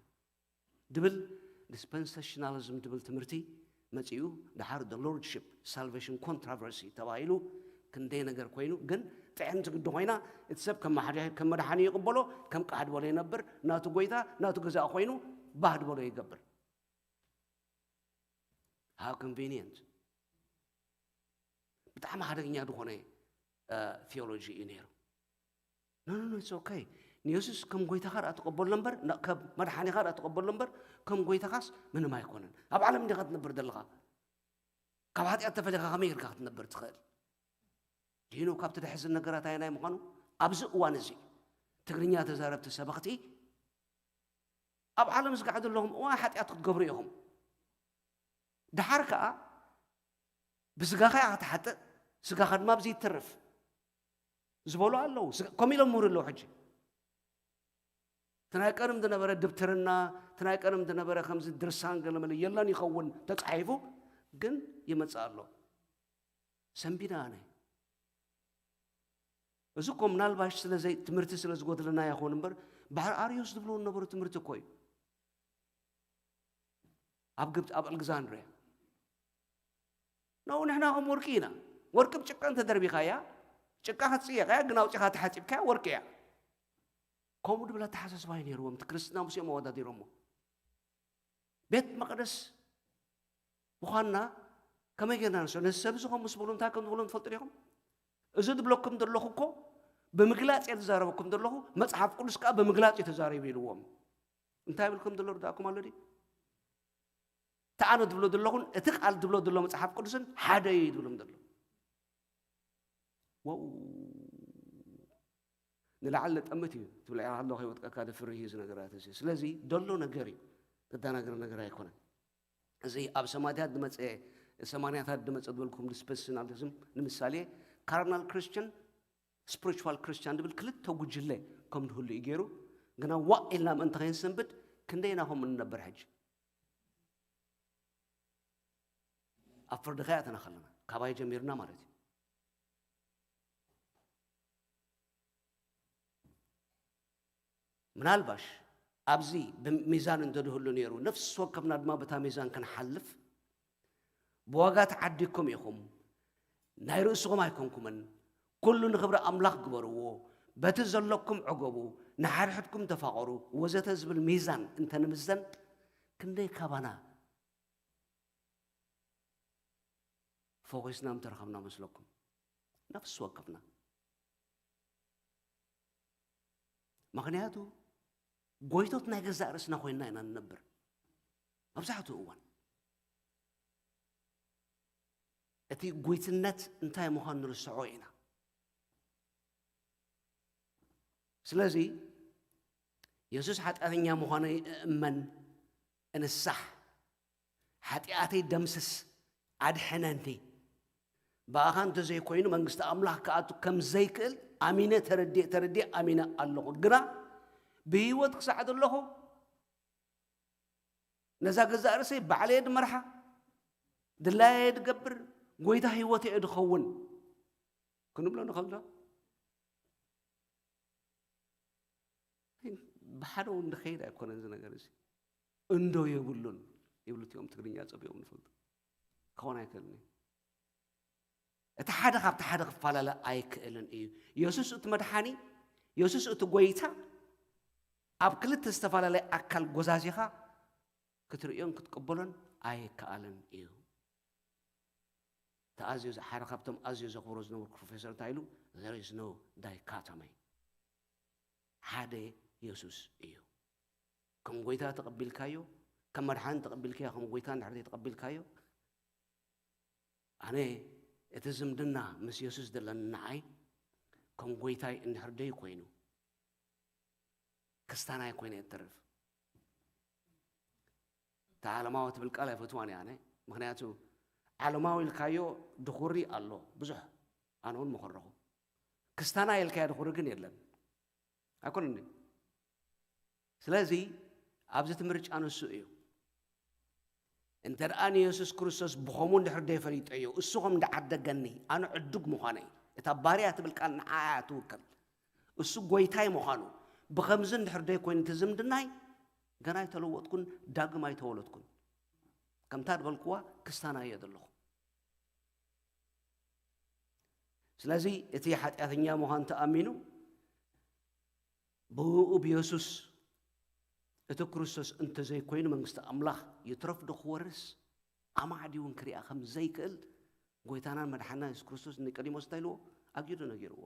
ድብል ዲስፐንሴሽናሊዝም ድብል ትምህርቲ መጺኡ። ደሓር the lordship salvation controversy ተባሂሉ ክንደይ ነገር ኮይኑ፣ ግን ጥዕምቲ ግዲ ኮይና፣ እቲ ሰብ ከም መሓደ-፣ ከም መድሓኒ ይቕበሎ፣ ከም ቃህ ድበሎ ይነብር፣ ናቱ ጎይታ፣ ናቱ ገዛእ ኮይኑ፣ ባህ ድበሎ ይገብር። How convenient። ብጣዕሚ ሓደገኛ ዝኾነ፣ እ፣ ቲዮሎጂ እዩ ነይሩ። No, no, no, it's okay። ንየሱስ ከም ጎይታኻ ደኣ ትቐበሎ እምበር፣ ና-፣ ከም መድሓኒኻ ደኣ ትቐበሎ እምበር፣ ከም ጎይታኻስ ምንም ኣይኮነን። ኣብ ዓለም እንዲኻ ትነብር ዘለኻ። ካብ ሓጢኣት ተፈሊኻ ከመይ ጌርካ ክትነብር ትኽእል? Do you know ካብቲ ደሕዝን ነገራት ኣየናይ ምዃኑ? ኣብዚ እዋን እዚ ትግርኛ ተዛረብቲ ሰበኽቲ ኣብ ዓለም ዝጋዕ ዘለኹም እዋን ሓጢኣት ክትገብሩ ኢኹም። ደሓር ከኣ ብስጋኻ ኢኻ ክትሓጥእ፣ ስጋኻ ድማ ኣብዚ ይተርፍ ዝበሉ ኣለዉ። ስጋ-፣ ከምኡ ኢሎም ምሁር ኣለዉ ሕጂ። እቲ ናይ ቀደም ዝነበረ ድብትርና፣ እቲ ናይ ቀደም ዝነበረ ከምዚ ድርሳን ገለመለ የለን ይኸውን ተጻሒፉ፣ ግን ይመጽእ ኣሎ። ሰንቢዳ ኣነ። እዚ እኮ ምናልባሽ ስለ ዘይ-፣ ትምህርቲ ስለ ዝጎድለና ይኸውን እምበር፣ ባሕሪ ኣርዮስ ዝብልዎ ዝነበሩ ትምህርቲ እኮ እዩ። ኣብ ግብጺ፣ ኣብ ኣሌክዛንድርያ። No፣ ንሕና ከም ወርቂ ኢና። ወርቂ ብጭቃ እንተደርቢኻያ፣ ጭቃ ክትጽየቕ እያ፣ ግን ኣውጺኻ ተሓጺብካያ ወርቂ እያ። ከምኡ ድብል ኣተሓሳስባ እዩ ነይርዎም። እቲ ክርስትና ምስኦም ኣወዳዲሮሞ። ቤት መቕደስ ምዃንና ከመይ ጌርና ንስዕብ? ነዚ ሰብ እዚ ከም ምስ በሉ እንታይ ከም ዝበሉ ትፈልጡ ዲኹም? እዚ ዝብለኩም ዘለኹ እኮ ብምግላጽ እየ ዝዛረበኩም ዘለኹ፣ መጽሓፍ ቅዱስ ከኣ ብምግላጽ እዩ ተዛሪቡ ኢልዎም። እንታይ ይብልኩም ዘሎ ርዳእኩም ኣሎ ድዩ? እቲ ኣነ ዝብሎ ዘለኹን እቲ ቃል ዝብሎ ዘሎ መጽሓፍ ቅዱስን ሓደ እዩ ዝብሎም ዘሎ። ዋው! ንላዕሊ ለጠምት እዩ ትብል ኢኻ ከለኹ ይወጥቀካ፣ ደፍርህ እዩ እዚ ነገራት እዚ። ስለዚ ደሎ ነገር እዩ፣ ተደናግር ነገር ኣይኮነን። እዚ ኣብ ሰማንያታት ዝመጸ፣ ሰማንያታት ዝመጸ ዝበልኩም ዲስፐንሴሽናሊዝም፣ ንምሳሌ፣ ካርናል ክርስቲያን፣ ስፒሪቹዋል ክርስቲያን ዝብል ክልተ ጉጅለ ከም ዝህሉ እዩ ገይሩ። ግና ዋእ ኢልና ምእንቲ ከይንሰንብድ፣ ክንደይና ከምኡ ንነብር ሕጂ? ኣብ ፍርድኻ ኣተና ከለና፣ ካባይ ጀሚርና ማለት እዩ። ምናልባሽ ኣብዚ ብሚዛን እንተድህሉ ነይሩ፣ ነፍሲ ወከፍና ድማ በታ ሚዛን ክንሓልፍ፣ ብዋጋ ተዓዲግኩም ኢኹም፣ ናይ ርእስኹም ኣይኮንኩምን፣ ኩሉ ንኽብሪ ኣምላኽ ግበርዎ፣ በቲ ዘለኩም ዕገቡ፣ ንሓድሕድኩም ተፋቐሩ፣ ወዘተ ዝብል ሚዛን እንተንምዘን፣ ክንደይ ካባና ፈኺስና ምተረኸብና መስለኩም? ነፍሲ ወከፍና። ምኽንያቱ፣ ጎይቶት ናይ ገዛእ ርእስና ኮይንና ኢና ንነብር። መብዛሕትኡ እዋን እቲ ጉይትነት እንታይ ምዃኑ ንርስዖ ኢና። ስለዚ፣ የሱስ ሓጢኣተኛ ምዃነይ እእመን፣ እንሳሕ፣ ሓጢኣተይ ደምስስ፣ ኣድሕነኒ። ብኣኻ እንተዘይኮይኑ መንግስቲ ኣምላኽ ክኣቱ ከም ዘይክእል ኣሚነ ተረዲእ፣ ተረዲእ ኣሚነ ኣለኹ። ግና ብህይወት ክሳዕ ዘለኹ ነዛ ገዛእ ርእሰይ ባዕለየ ድመርሓ፣ ድላየ ድገብር፣ ጎይታ ህይወት እየ ድኸውን ክንብሎ ንኽእል ዶ? ብሓደ እውን ድኸይድ ኣይኮነን እዚ ነገር እዚ። እንዶ የብሉን ይብሉ እቲኦም ትግርኛ ጸቢቖም ዝፈልጡ። ክኸውን ኣይክእልን እዩ። እቲ ሓደ ካብቲ ሓደ ክፈላለ ኣይክእልን እዩ። የሱስ እቲ መድሓኒ፣ የሱስ እቲ ጎይታ ኣብ ክልተ ዝተፈላለየ ኣካል ጎዛዚኻ ክትርእዮን ክትቅበሎን ኣይከኣልን እዩ። እቲ ኣዝዩ ዝ-፣ ሓደ ካብቶም ኣዝዩ ዘኽብሮ ዝነበርኩ ፕሮፌሰር እንታይ ኢሉ? There is no dichotomy። ሓደ የሱስ እዩ። ከም ጎይታ ተቐቢልካዮ፣ ከም መድሓኒ ተቐቢልካዮ፣ ከም ጎይታ እንድሕር ተቐቢልካዮ፣ ኣነ እቲ ዝምድና ምስ የሱስ ዘለኒ ንዓይ ከም ጎይታይ እንድሕር ደይ ኮይኑ፣ ክስታናይ ኮይነ እተርፍ። እታ ዓለማዊ ትብል ቃል ኣይፈትዋን እየ ኣነ። ምኽንያቱ ዓለማዊ ኢልካዮ ድኹሪ ኣሎ ብዙሕ፣ ኣነ እውን መኸረኹ። ክስታናይ ኢልካዮ ድኹሪ ግን የለን። ኣይኮነን ድዩ? ስለዚ ኣብዚ እቲ ምርጫ ንሱ እዩ። እንተ ደኣ ንየሱስ ክርስቶስ ብኸምኡ እንድሕር ደይፈሊጠዮ፣ እሱ ከም እንዳዓደገኒ፣ ኣነ ዕዱግ ምዃነይ፣ እታ ባርያ ትብል ቃል ንዓኣ እያ ትውክል። እሱ ጎይታይ ምዃኑ፣ ብኸምዚ እንድሕር ደይኮይኑ እቲ ዝምድናይ፣ ገና ኣይተለወጥኩን፣ ዳግም ኣይተወለድኩን። ከምታ ዝበልክዋ ክስታና እየ ዘለኹ። ስለዚ እቲ ሓጢኣተኛ ምዃን ተኣሚኑ ብኡ ብየሱስ እቲ ክርስቶስ እንተዘይኮይኑ መንግስቲ ኣምላኽ ይትረፍ ዶ ክወርስ ኣማዕዲ እውን ክሪኣ ከም ዘይክእል ጎይታናን መድሓና የሱስ ክርስቶስ ኒቆዲሞስ እንታይ ኢልዎ ኣጊዱ ነጊርዎ።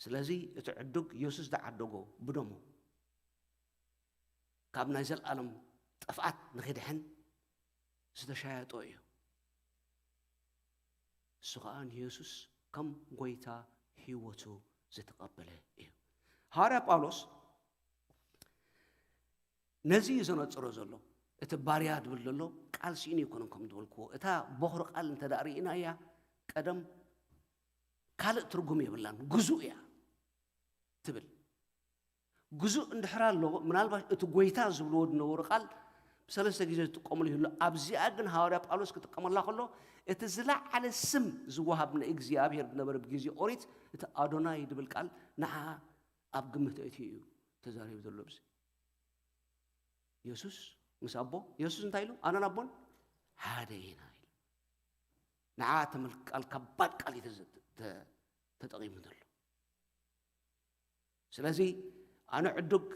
ስለዚ እቲ ዕዱግ የሱስ ዝዓደጎ ብደሙ ካብ ናይ ዘለኣለም ጥፍኣት ንኽድሕን ዝተሻየጦ እዩ። እሱ ኸዓ ንየሱስ ከም ጎይታ ህይወቱ ዝተቐበለ እዩ። ሃዋርያ ጳውሎስ ነዚ እዩ ዘነጽሮ ዘሎ። እቲ ባርያ ድብል ዘሎ ቃል ስኢኑ ኣይኮነን ከም ዝበልክዎ። እታ ቦኽሪ ቃል እንተ ደኣ ርኢናያ ቀደም ካልእ ትርጉም የብላን፣ ግዙእ እያ ትብል። ግዙእ እንድሕር ኣሎ፣ ምናልባት እቲ ጎይታ ዝብልዎ ዝነበሩ ቃል ብሰለስተ ግዜ ዝጥቀምሉ ይህሉ። ኣብዚኣ ግን ሃዋርያ ጳውሎስ ክጥቀመላ ከሎ እቲ ዝለዓለ ስም ዝወሃብ ንእግዚኣብሔር ዝነበረ ብግዜ ኦሪት እቲ ኣዶናይ ድብል ቃል ንዓ ኣብ ግምት ኣእትዩ እዩ ተዛሪቡ ዘሎ። ብዚ የሱስ ምስ ኣቦ፣ የሱስ እንታይ ኢሉ? ኣነን ኣቦን ሓደ ኢና ኢሉ። ንዓ ተመልክ-፣ ቃል ከባድ ቃል እዩ ተዘ-፣ ተ-፣ ተጠቒሙ ዘሎ። ስለዚ ኣነ ዕዱግ፣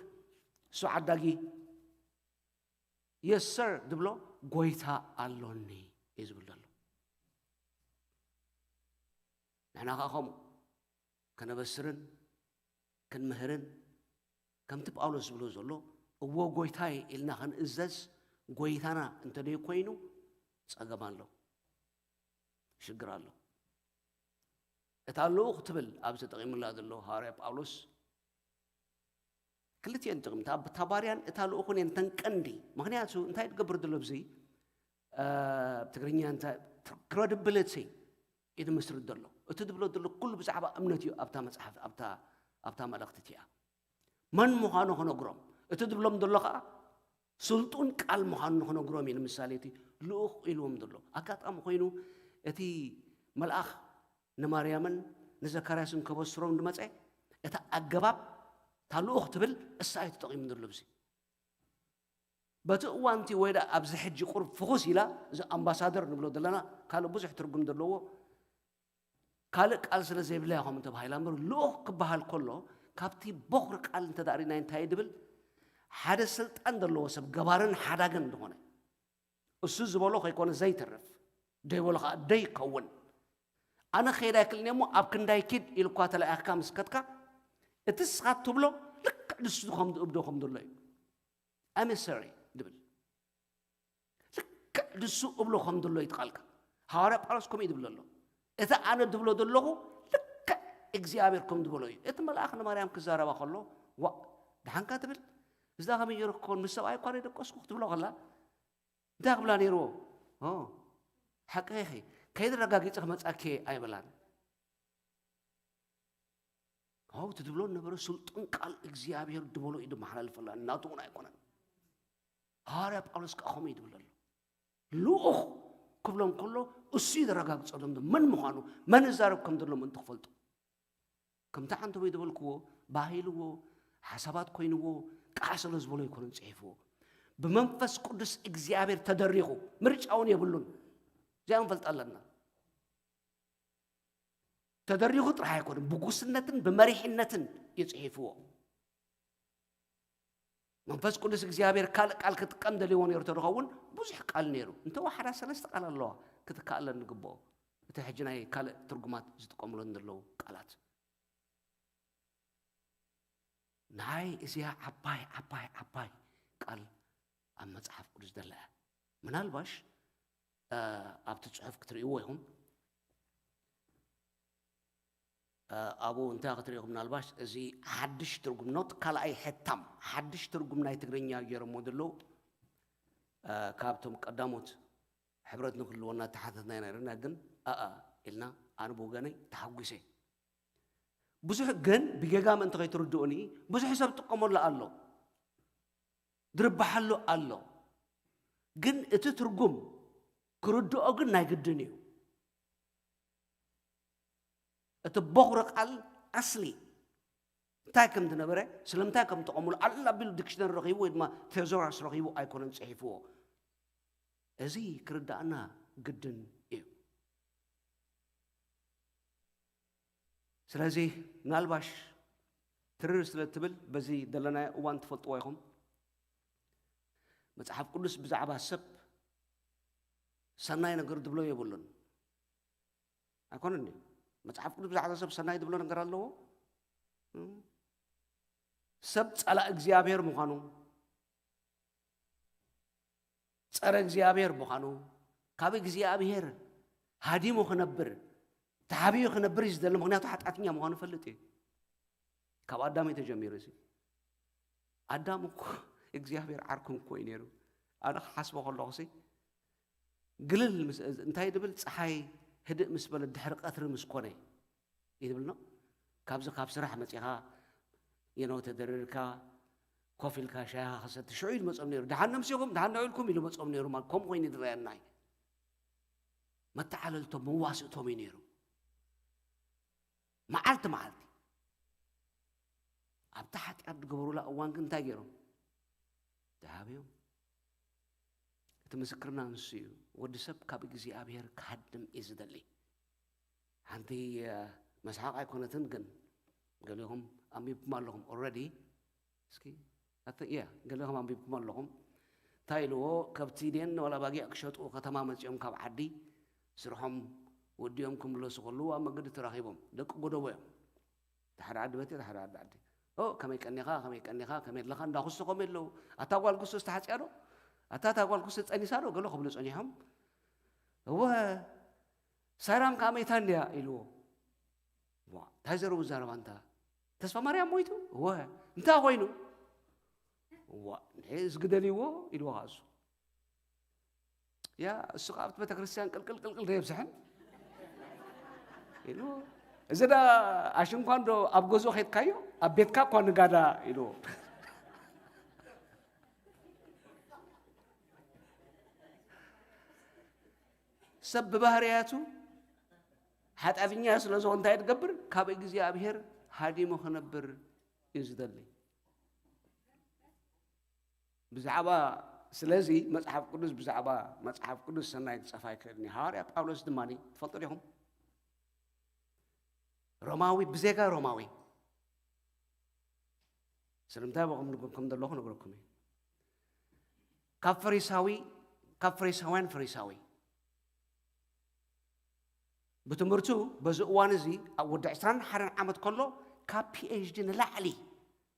እሱ ዓዳጊ፣ የስ ሰር ድብሎ፣ ጎይታ ኣሎኒ እዩ ዝብል ዘሎ። ንሕና ኸዓ ከምኡ ከነበስርን ክንምህርን ከምቲ ጳውሎስ ዝብሎ ዘሎ እዎ ጎይታይ ኢልና ክንእዘዝ ጎይታና እንተደይ ኮይኑ ጸገም ኣሎ፣ ሽግር ኣሎ። እታ ልኡኽ ትብል ኣብ ተጠቒሙላ ዘሎ ሃዋርያ ጳውሎስ ክልቲኤን ጥቕምታ እታ ባርያን እታ ልኡኽን እየን ተን ቀንዲ። ምኽንያቱ እንታይ ትገብር ዘሎ ብዚ ትግርኛ እንታይ ክረድብልቲ እዩ ዝምስርት ዘሎ። እቲ ዝብሎ ዘሎ ኩሉ ብዛዕባ እምነት እዩ ኣብታ መጽሓፍ ኣብታ ኣብታ መልእኽቲ እቲኣ። መን ምዃኑ ክነግሮም፣ እቲ ዝብሎም ዘሎ ኸዓ ስልጡን ቃል ምዃኑ ንኽነግሮም እዩ። ንምሳሌ እቲ ልኡኽ ኢልዎም ዘሎ ኣጋጣሚ ኮይኑ እቲ መልኣኽ ንማርያምን ንዘካርያስን ከበስሮም ዝመጸ እቲ ኣገባብ እታ ልኡኽ ትብል እሳ እዩ ተጠቒሙ ዘሎ ብዚ። በቲ እዋንቲ ወይ ደኣ ኣብዚ ሕጂ ቁሩብ ፍኹስ ኢላ እዚ ኣምባሳደር ንብሎ ዘለና ካልእ ብዙሕ ትርጉም ዘለዎ ካልእ ቃል ስለ ዘይብላ እያ ከምኡ ተባሂላ እምበር ልኡኽ ክበሃል ከሎ ካብቲ ቦኽሪ ቃል እንተ ደኣ ርኢና እንታይ እዩ ድብል ሓደ ስልጣን ዘለዎ ሰብ ገባርን ሓዳግን ዝኾነ እሱ ዝበሎ ከይኮነ ዘይተርፍ ደይበሎ ከዓ ደይከውን ኣነ ክኸይድ ኣይክእልን እየ እሞ ኣብ ክንዳይ ኪድ ኢልኳ ተላኢኽካ ምስ ከድካ እቲ ስኻ ትብሎ ልክዕ ንሱ ከም ዝእብዶ ከም ዘሎ እዩ ኣመሰሪ ድብል ልክዕ ንሱ እብሎ ከም ዘሎ እዩ ቃልካ ሃዋርያ ጳውሎስ ከምኡ እዩ ዝብሎ ኣሎ እቲ ኣነ ዝብሎ ዘለኹ ልክዕ እግዚኣብሔር ከም ዝበሎ እዩ እቲ መልኣኽ ንማርያም ክዛረባ ከሎ ዋ ድሓንካ ትብል እዛ ከመይ ገይሩ ክኸውን ምስ ሰብኣይ እኳ ደቀስኩ ክትብሎ ከላ እንታይ ክብላ ነይርዎ ሓቂ ኢኺ ከይዲ ረጋጊፀ ክመፃኪ ኣይበላን ው እቲ ዝብሎ ነበረ ስልጡን ቃል እግዚኣብሔር ዝበሎ እዩ ዝመሓላልፈላ እናቱ እውን ኣይኮነን ሃዋርያ ጳውሎስ ከዓ ከምኡ እዩ ዝብለሉ ልኡኽ ክብሎም ከሎ እሱ እዩ ዘረጋግፀሎም መን ምዃኑ መን ይዛረብ ከም ዘሎ ምእንቲ ክፈልጡ ከምቲ ዓንተቦይ ዝበልክዎ ባህልዎ ሓሳባት ኮይንዎ ቃዕ ስለ ዝበሎ ኣይኮነን ፅሒፍዎ ብመንፈስ ቅዱስ እግዚኣብሔር ተደሪኹ ምርጫውን የብሉን እዚኣ ንፈልጥ ኣለና ተደሪኹ ጥራሕ ኣይኮነን ብጉስነትን ብመሪሕነትን እዩ ፅሒፍዎ መንፈስ ቅዱስ እግዚኣብሔር ካልእ ቃል ክጥቀም ደልዎ ነይሩ ተዝኸውን ብዙሕ ቃል ነይሩ እንተወሓዳ ሰለስተ ቃል ኣለዋ ክትከኣለን ንግብኦ እቲ ሕጂ ናይ ካልእ ትርጉማት ዝጥቀምሎን ዘለዉ ቃላት ናይ እዚኣ ዓባይ ዓባይ ዓባይ ቃል ኣብ መፅሓፍ ቅዱስ ዘላ እያ ምናልባሽ ኣብቲ ፅሑፍ ክትርእይዎ ኢኹም ኣብኡ እንታይ ክትርእኹም ምናልባሽ እዚ ሓድሽ ትርጉም ኖት ካልኣይ ሕታም ሓድሽ ትርጉም ናይ ትግርኛ ገይሮሞ ዘለዉ ካብቶም ቀዳሞት ሕብረት ንክህልወና ተሓተትና ኢና ነርና ግን ኣኣ ኢልና ኣነ ብወገነይ ተሓጒሰ ብዙሕ ግን ብጌጋ ምእንቲ ከይትርድኡኒ ብዙሕ ሰብ ጥቀመሉ ኣሎ ድርበሓሉ ኣሎ ግን እቲ ትርጉም ክርድኦ ግን ናይ ግድን እዩ እቲ ቦኽሪ ቃል ኣስሊ እንታይ ከም ዝነበረ ስለምንታይ ከም ጠቐሙሉ ኣላ ቢሉ ዲክሽነሪ ረኺቡ ወይ ድማ ቴዞራስ ረኺቡ ኣይኮነን ፅሒፍዎ እዚ ክርዳእና ግድን እዩ። ስለዚ ምናልባሽ ትርር ስለ ትብል በዚ ዘለናዮ እዋን ትፈልጥዎ ኢኹም። መጽሓፍ ቅዱስ ብዛዕባ ሰብ ሰናይ ነገር ዝብሎ የብሉን። ኣይኮነን ድዩ? መጽሓፍ ቅዱስ ብዛዕባ ሰብ ሰናይ ዝብሎ ነገር ኣለዎ? እም። ሰብ ጸላእ እግዚኣብሔር ምዃኑ፣ ጸረ እግዚኣብሔር ምዃኑ፣ ካብ እግዚኣብሔር ሃዲሙ ክነብር፣ ተሓቢኡ ክነብር እዩ ዝደሊ። ምኽንያቱ ሓጢኣተኛ ምዃኑ ይፈልጥ እዩ። ካብ ኣዳም እዩ ተጀሚሩ እዚ። ኣዳም እኮ እግዚኣብሔር ዓርኩም እኮ እዩ ነይሩ። ኣነ ክሓስቦ ከለኹ ሲ ግልል ምስ፣ እንታይ ድብል፣ ፀሓይ ህድእ ምስ በለ ድሕሪ ቀትሪ ምስ ኮነ እዩ ድብል ነው። ካብዚ ካብ ስራሕ መፂኻ የነው ተደርርካ ኮፍ ኢልካ ሻይኻ ክሰቲ ሽዑ ኢሉ መፆም ነይሩ። ደሓን ነምሲኹም፣ ደሓን ነውዒልኩም ኢሉ መፆም ነይሩ። ማለት ከምኡ ኮይኑ ይድረየና እዩ። መተዓለልቶም መዋስእቶም እዩ ነይሩ። መዓልቲ መዓልቲ ኣብታ ሓጢኣት ዝገበሩላ እዋን ግን እንታይ ገይሮም? ተሃብዮም። እቲ ምስክርና ንሱ እዩ። ወዲ ሰብ ካብ እግዚኣብሔር ክሃድም እዩ ዝደሊ። ሓንቲ፣ እ፣ መስሓቕ ኣይኮነትን፣ ግን ገሊኹም ኣንቢብኩም ኣለኹም ኦልረዲ። እስኪ፣ ኣተ-፣ ያ፣ ገሊኹም ኣንቢብኩም ኣለኹም። እንታይ ኢልዎ? ከብቲ ድየን ዋላ ኣባጊዕ ክሸጡ ከተማ መጺኦም ካብ ዓዲ ስርሖም ወዲኦም ክምለሱ ከለዉ ኣብ መገዲ ተራኺቦም። ደቂ ጎደቦ እዮም። እቲ ሓደ ዓዲ በቲ፣ እቲ ሓደ ዓዲ ዓዲ። "ኦ፣ ከመይ ቀኒኻ፣ ከመይ ቀኒኻ፣ ከመይ ኣለኻ?" እንዳኹሱ ከምኡ ኣለዉ። "ኣታ ጓል ኩሱ ዝተሓጽያ ዶ? ኣታ፣ እታ ጓል ኩሱ ጸኒሳ ዶ?" ገለ ክብሉ ጸኒሖም። "እወ፣ ሳይራም ከኣ መይታ እንድያ?" ኢልዎ። "ዋ፣ እንታይ ዘረቡ ዛረባ እንታ? ተስፋ ማርያም ሞይቱ?" "እወ፣ እንታይ ኮይኑ?" "ዋ፣ እንዴ፣ እዚ ግደልዎ?" ኢልዎ ከኣ እሱ። ያ፣ እሱ ከኣ ኣብቲ ቤተክርስትያን ቅልቅል ቅልቅል ዶ የብዝሕን? ኢሉ፣ "እዚ ዳ ኣሽንኳን ዶ ኣብ ገዝኡ ኸድካዮ? ኣብ ቤትካ እኳ ንጋዳ" ኢሉ። ሰብ ብባህርያቱ ሓጢኣተኛ ስለ ዝኾነ እንታይ ትገብር? ካብ እግዚኣብሔር ሃዲሙ ክነብር እዩ ዝደሊ። ብዛዕባ፣ ስለዚ መጽሓፍ ቅዱስ ብዛዕባ መጽሓፍ ቅዱስ ሰናይ ክጸፍ ኣይክእልን እዩ። ሃዋርያ ጳውሎስ ድማ ትፈልጡ ዲኹም? ሮማዊ፣ ብዜጋ ሮማዊ። ስለምንታይ ብኸም ንግር ከም ዘለኹ ነግረኩም እዩ። ካብ ፈሪሳዊ፣ ካብ ፈሪሳውያን ፈሪሳዊ። ብትምህርቱ በዚ እዋን እዚ ኣብ ወዲ ዕስራን ሓደን ዓመት ከሎ ካብ ፒ ኤች ዲ ንላዕሊ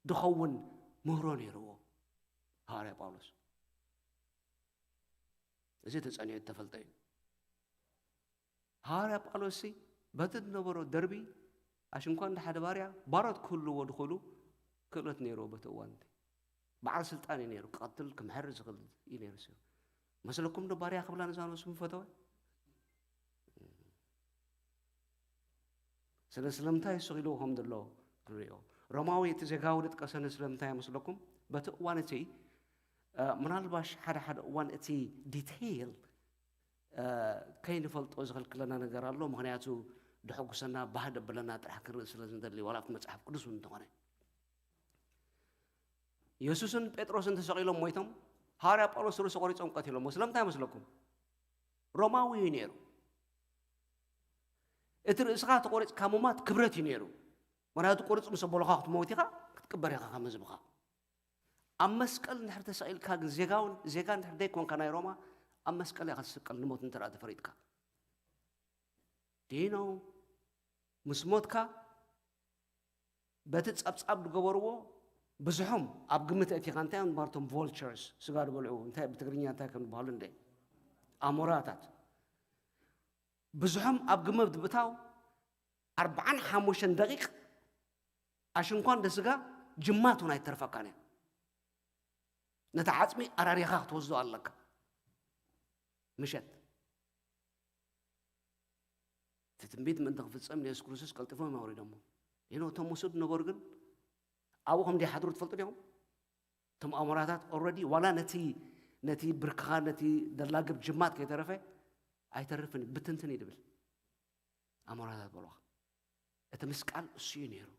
ዝኸውን ምህሮ ነይርዎ ሃዋርያ ጳውሎስ። እዚ ተጸኒዑ እተፈልጠ እዩ። ሃዋርያ ጳውሎስ ሲ በቲ ዝነበሮ ደርቢ ኣሽንኳ እንደ ሓደ ባርያ ባሮት ክህልዎ ድኽእሉ ክእለት ነይርዎ በቲ እዋን እቲ። በዓል ስልጣን እዩ ነይሩ፣ ክቐትል ክምሕር ዝኽእል እዩ ነይሩ። ሲ መስለኩም ዶ ባርያ ክብላ ነዛ ነብሱ ምፈተወ? ስለ ስለምንታይ ስቕ ኢሉ ከም ዘሎ ክንሪኦ። ሮማዊ እቲ ዜጋዊ ዝጥቀሰ ንስለምንታይ መስለኩም? በቲ እዋን እቲ፣ እ፣ ምናልባሽ ሓደ ሓደ እዋን እቲ ዲቴይል፣ እ፣ ከይንፈልጦ ዝኸልክለና ነገር ኣሎ። ምኽንያቱ ድሕጉሰና፣ ባህ ደብለና ጥራሕ ክንርኢ ስለ ዝንደሊ፣ ዋላ ኣብቲ መጽሓፍ ቅዱስ እውን እንተኾነ። የሱስን ጴጥሮስን ተሰቒሎም ሞይቶም፣ ሃዋርያ ጳውሎስ ርእሱ ቆሪጾም ቀቲሎሞ። ስለምንታይ መስለኩም? ሮማዊ እዩ ነይሩ። እቲ ርእስኻ ተቖሪጽካ ምሟት ክብረት እዩ ነይሩ። ምኽንያቱ ቁርጽ ምስ ኣበሉኻ ክትመውት ኢኻ፣ ክትቅበር ኢኻ ከም ህዝብኻ። ኣብ መስቀል እንድሕር ተሰቒልካ ግን ዜጋውን፣ ዜጋ እንድሕር ዘይኮንካ ናይ ሮማ፣ ኣብ መስቀል ኢኻ ትስቀል፣ ንሞት እንተ ደኣ ተፈሪድካ። Do you know? ምስ ሞትካ በቲ ጸብጻብ ዝገበርዎ ብዙሖም ኣብ ግምት ኣእቲኻ፣ እንታይ እዮም ዝበሃሉ እቶም vultures፣ ስጋ ዝበልዑ፣ እንታይ ብትግርኛ እንታይ ከም ዝበሃሉ እንደ ኣሞራታት። ብዙሖም ኣብ ግምት ብምእታው ኣርብዓን ሓሙሽተን ደቂቕ ኣሽንኳ እንደ ስጋ ጅማት እውን ኣይተርፈካን እያ። ነቲ ዓጽሚ ኣራሪኻ ክትወስዶ ኣለካ። ምሸት እቲ ትንቢት ምእንቲ ክፍጸም ንየሱስ ክርስቶስ ቀልጢፎም እዮም ኣውሪዶሞ። ይኖ እቶም ምስኡ ዝነበሩ ግን ኣብኡ ከም ዘይሓድሩ ትፈልጡ ዲኹም? እቶም ኣሞራታት ኦልሬዲ ዋላ ነቲ፣ ነቲ ብርክኻ፣ ነቲ ደላግብ ጅማት ከይተረፈ ኣይተርፍን እዩ፣ ብትንትን እዩ ድብል። ኣሞራታት በልዋ። እቲ ምስቃል እሱ እዩ ነይሩ።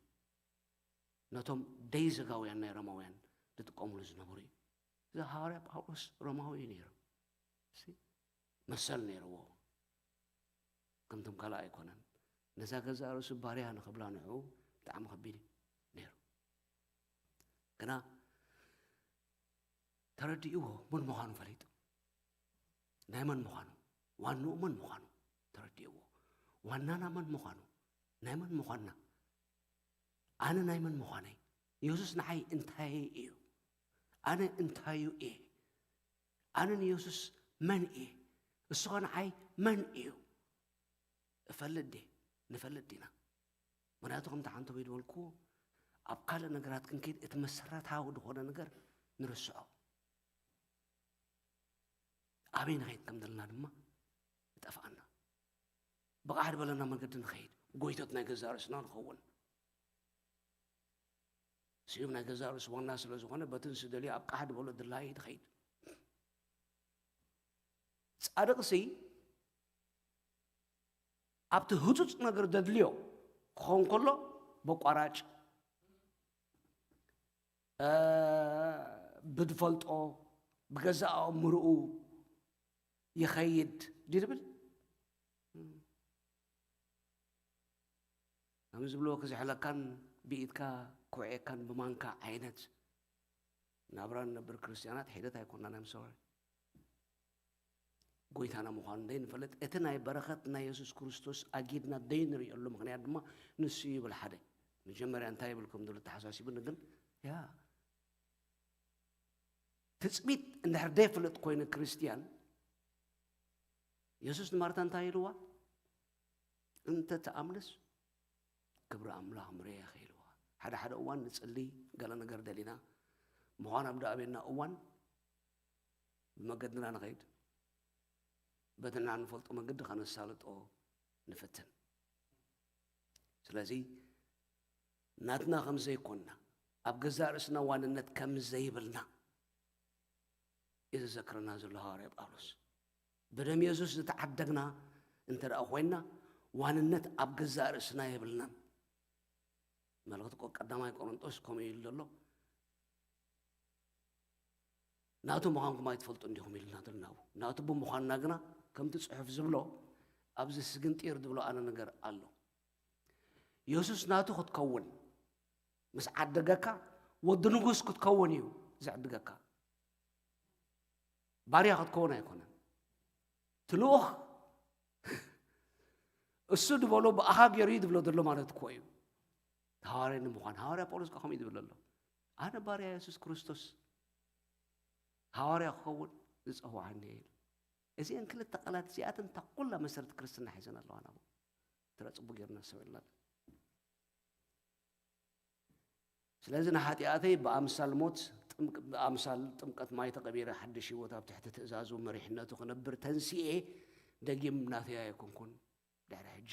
ነቶም ደይዘጋውያን ናይ ሮማውያን ዝጥቀሙሉ ዝነበሩ እዩ። እዚ ሃዋርያ ጳውሎስ ሮማዊ እዩ ነይሩ። እሺ? መሰል ነይርዎ። ከምቶም ካልእ ኣይኮነን። ነዛ ገዛእ ርእሱ ባርያ ንኽብላ ንዕኡ ብጣዕሚ ከቢድ እዩ ነይሩ። ግና ተረዲእዎ፣ መን ምዃኑ ፈሊጡ። ናይ መን ምዃኑ፣ ዋንኡ መን ምዃኑ ተረዲእዎ። ዋናና መን ምዃኑ፣ ናይ መን ምዃንና፣ ኣነ ናይ መን ምዃነይ፣ የሱስ ንዓይ እንታይ እዩ፣ ኣነ እንታዩ እየ፣ ኣነ ንየሱስ መን እየ፣ እሱ ኸ ንዓይ መን እዩ? እፈልጥ ድየ? ንፈልጥ ዲና? ምኽንያቱ ከምቲ ሓንቲ ወይ ዝበልኩዎ፣ ኣብ ካልእ ነገራት ክንከይድ እቲ መሰረታዊ ዝኾነ ነገር ንርስዖ። ኣበይ ንኸይድ ከም ዘለና ድማ ይጠፍኣና። ብቓሕ ዝበለና መገዲ ንኸይድ፣ ጎይቶት ናይ ገዛእ ርእስና ንኸውን። ስዩም ናይ ገዛእ ርእሱ ዋና ስለ ዝኾነ፣ በቲ ንሱ ደልዮ ኣብ ቃሕ ዝበሎ ድላዩ ንኸይድ። ጻድቕሲ ኣብቲ ህጹጽ ነገር ዘድልዮ ክኸውን ከሎ፣ በቋራጭ፣ እ፣ ብዝፈልጦ፣ ብገዛእ ኣእምርኡ ይኸይድ ድዩ ዝብል? ከም ዝብልዎ ክዝሕለካን ብኢድካ ክውዕየካን ብማንካ ዓይነት ናብራ ንነብር ክርስትያናት ሒደት ኣይኮናን። I'm sorry። ጎይታና ምዃኑ ዘይንፈልጥ፣ እቲ ናይ በረኸት ናይ የሱስ ክርስቶስ ኣጊድና ዘይንርእየሉ ምኽንያት ድማ ንሱ እዩ ይብል ሓደ። መጀመርያ እንታይ ይብል ከም ዘሎ ተሓሳሲቡኒ ግን፣ ያ፣ ትጽቢት እንድሕር ዘይፍልጥ ኮይኑ ክርስትያን፣ የሱስ ንማርታ እንታይ ኢልዋ? "እንተ ትኣምንስ ክብሪ ኣምላኽ ምርእየኺ" ኢልዋ። ሓደ ሓደ እዋን ንጽሊ፣ ገለ ነገር ደሊና ምዃን ኣብ ደኣበየና እዋን ብመገድና ንኸይድ፣ በቲ ንሕና ንፈልጦ መገዲ ከነሳልጦ ንፍትን። ስለዚ ናትና ከም ዘይኮንና፣ ኣብ ገዛእ ርእስና ዋንነት ከም ዘይብልና እዩ ዘዘክረና ዘሎ ሃዋርያ ጳውሎስ። ብደም የሱስ ዝተዓደግና እንተ ደኣ ኮይንና፣ ዋንነት ኣብ ገዛእ ርእስና የብልናን። መልእኽቲ ቆ-፣ ቀዳማይ ቆሮንጦስ ከምኡ ኢሉ ዘሎ፣ "ናቱ ምዃንኩም ኣይትፈልጡን ዲኹም?" ኢሉና ዘሎ ናብኡ። ናቱ ብምዃንና ግና፣ ከምቲ ጽሑፍ ዝብሎ፣ ኣብዚ ስግንጢር ዝብሎ ኣነ ነገር ኣሎ። የሱስ ናቱ ክትከውን ምስ ዓደገካ፣ ወዲ ንጉስ ክትከውን እዩ ዝዕድገካ። ባርያ ክትከውን ኣይኮነን። እቲ ልኡኽ እሱ ዝበሎ ብኣኻ ገይሩ እዩ ዝብሎ ዘሎ ማለት እኮ እዩ። ሃዋርያ ንምዃን፣ ሃዋርያ ጳውሎስ ከኣ ከምኡ እዩ ዝብል ዘሎ። "ኣነ ባርያ የሱስ ክርስቶስ ሃዋርያ ክኸውን ዝጸውዓኒ እየ" ኢሉ። እዚአን ክልተ ቃላት እዚኣተን እታ ኩላ መሰረት ክርስትና ሒዘን ኣለዋ ናብኡ። ትረ ጽቡቅ ጌርና ኣስተውዒልና። ስለዚ ንሓጢኣተይ ብኣምሳል ሞት ጥምቅ-፣ ብኣምሳል ጥምቀት ማይ ተቐቢረ ሓድሽ ህይወት ኣብ ትሕቲ ትእዛዙ መሪሕነቱ ክነብር ተንሲኤ፣ ደጊም ናተይ ኣይኮንኩን። ድሕሪ ሕጂ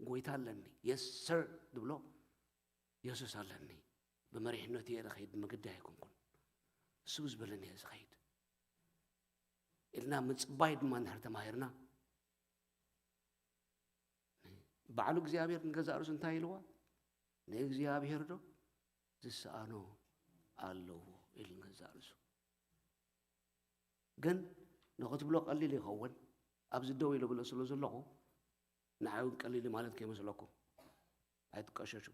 ጎይታ ኣለኒ። የስ ሰር ዝብሎ የሱስ ኣለኒ። ብመሪሕነቱ እየ ዝኸይድ፣ ብመገዲ ኣይኮንኩን። እሱ ብዝበለኒ እየ ዝኸይድ ኢልና ምጽባይ ድማ እንድሕር ተማሂርና፣ ባዕሉ እግዚኣብሔር ንገዛእ ርእሱ እንታይ ኢልዋ? "ንእግዚኣብሔር ዶ ዝሰኣኖ ኣለዎ?" ኢሉ ንገዛእ ርእሱ። ግን ንኽትብሎ ቀሊል ይኸውን፣ ኣብዚ ደው ኢለ ብሎ ስለ ዘለኹ፣ ንዓይ እውን ቀሊል እዩ ማለት ከይመስለኩም። ኣይትቀሸሹ።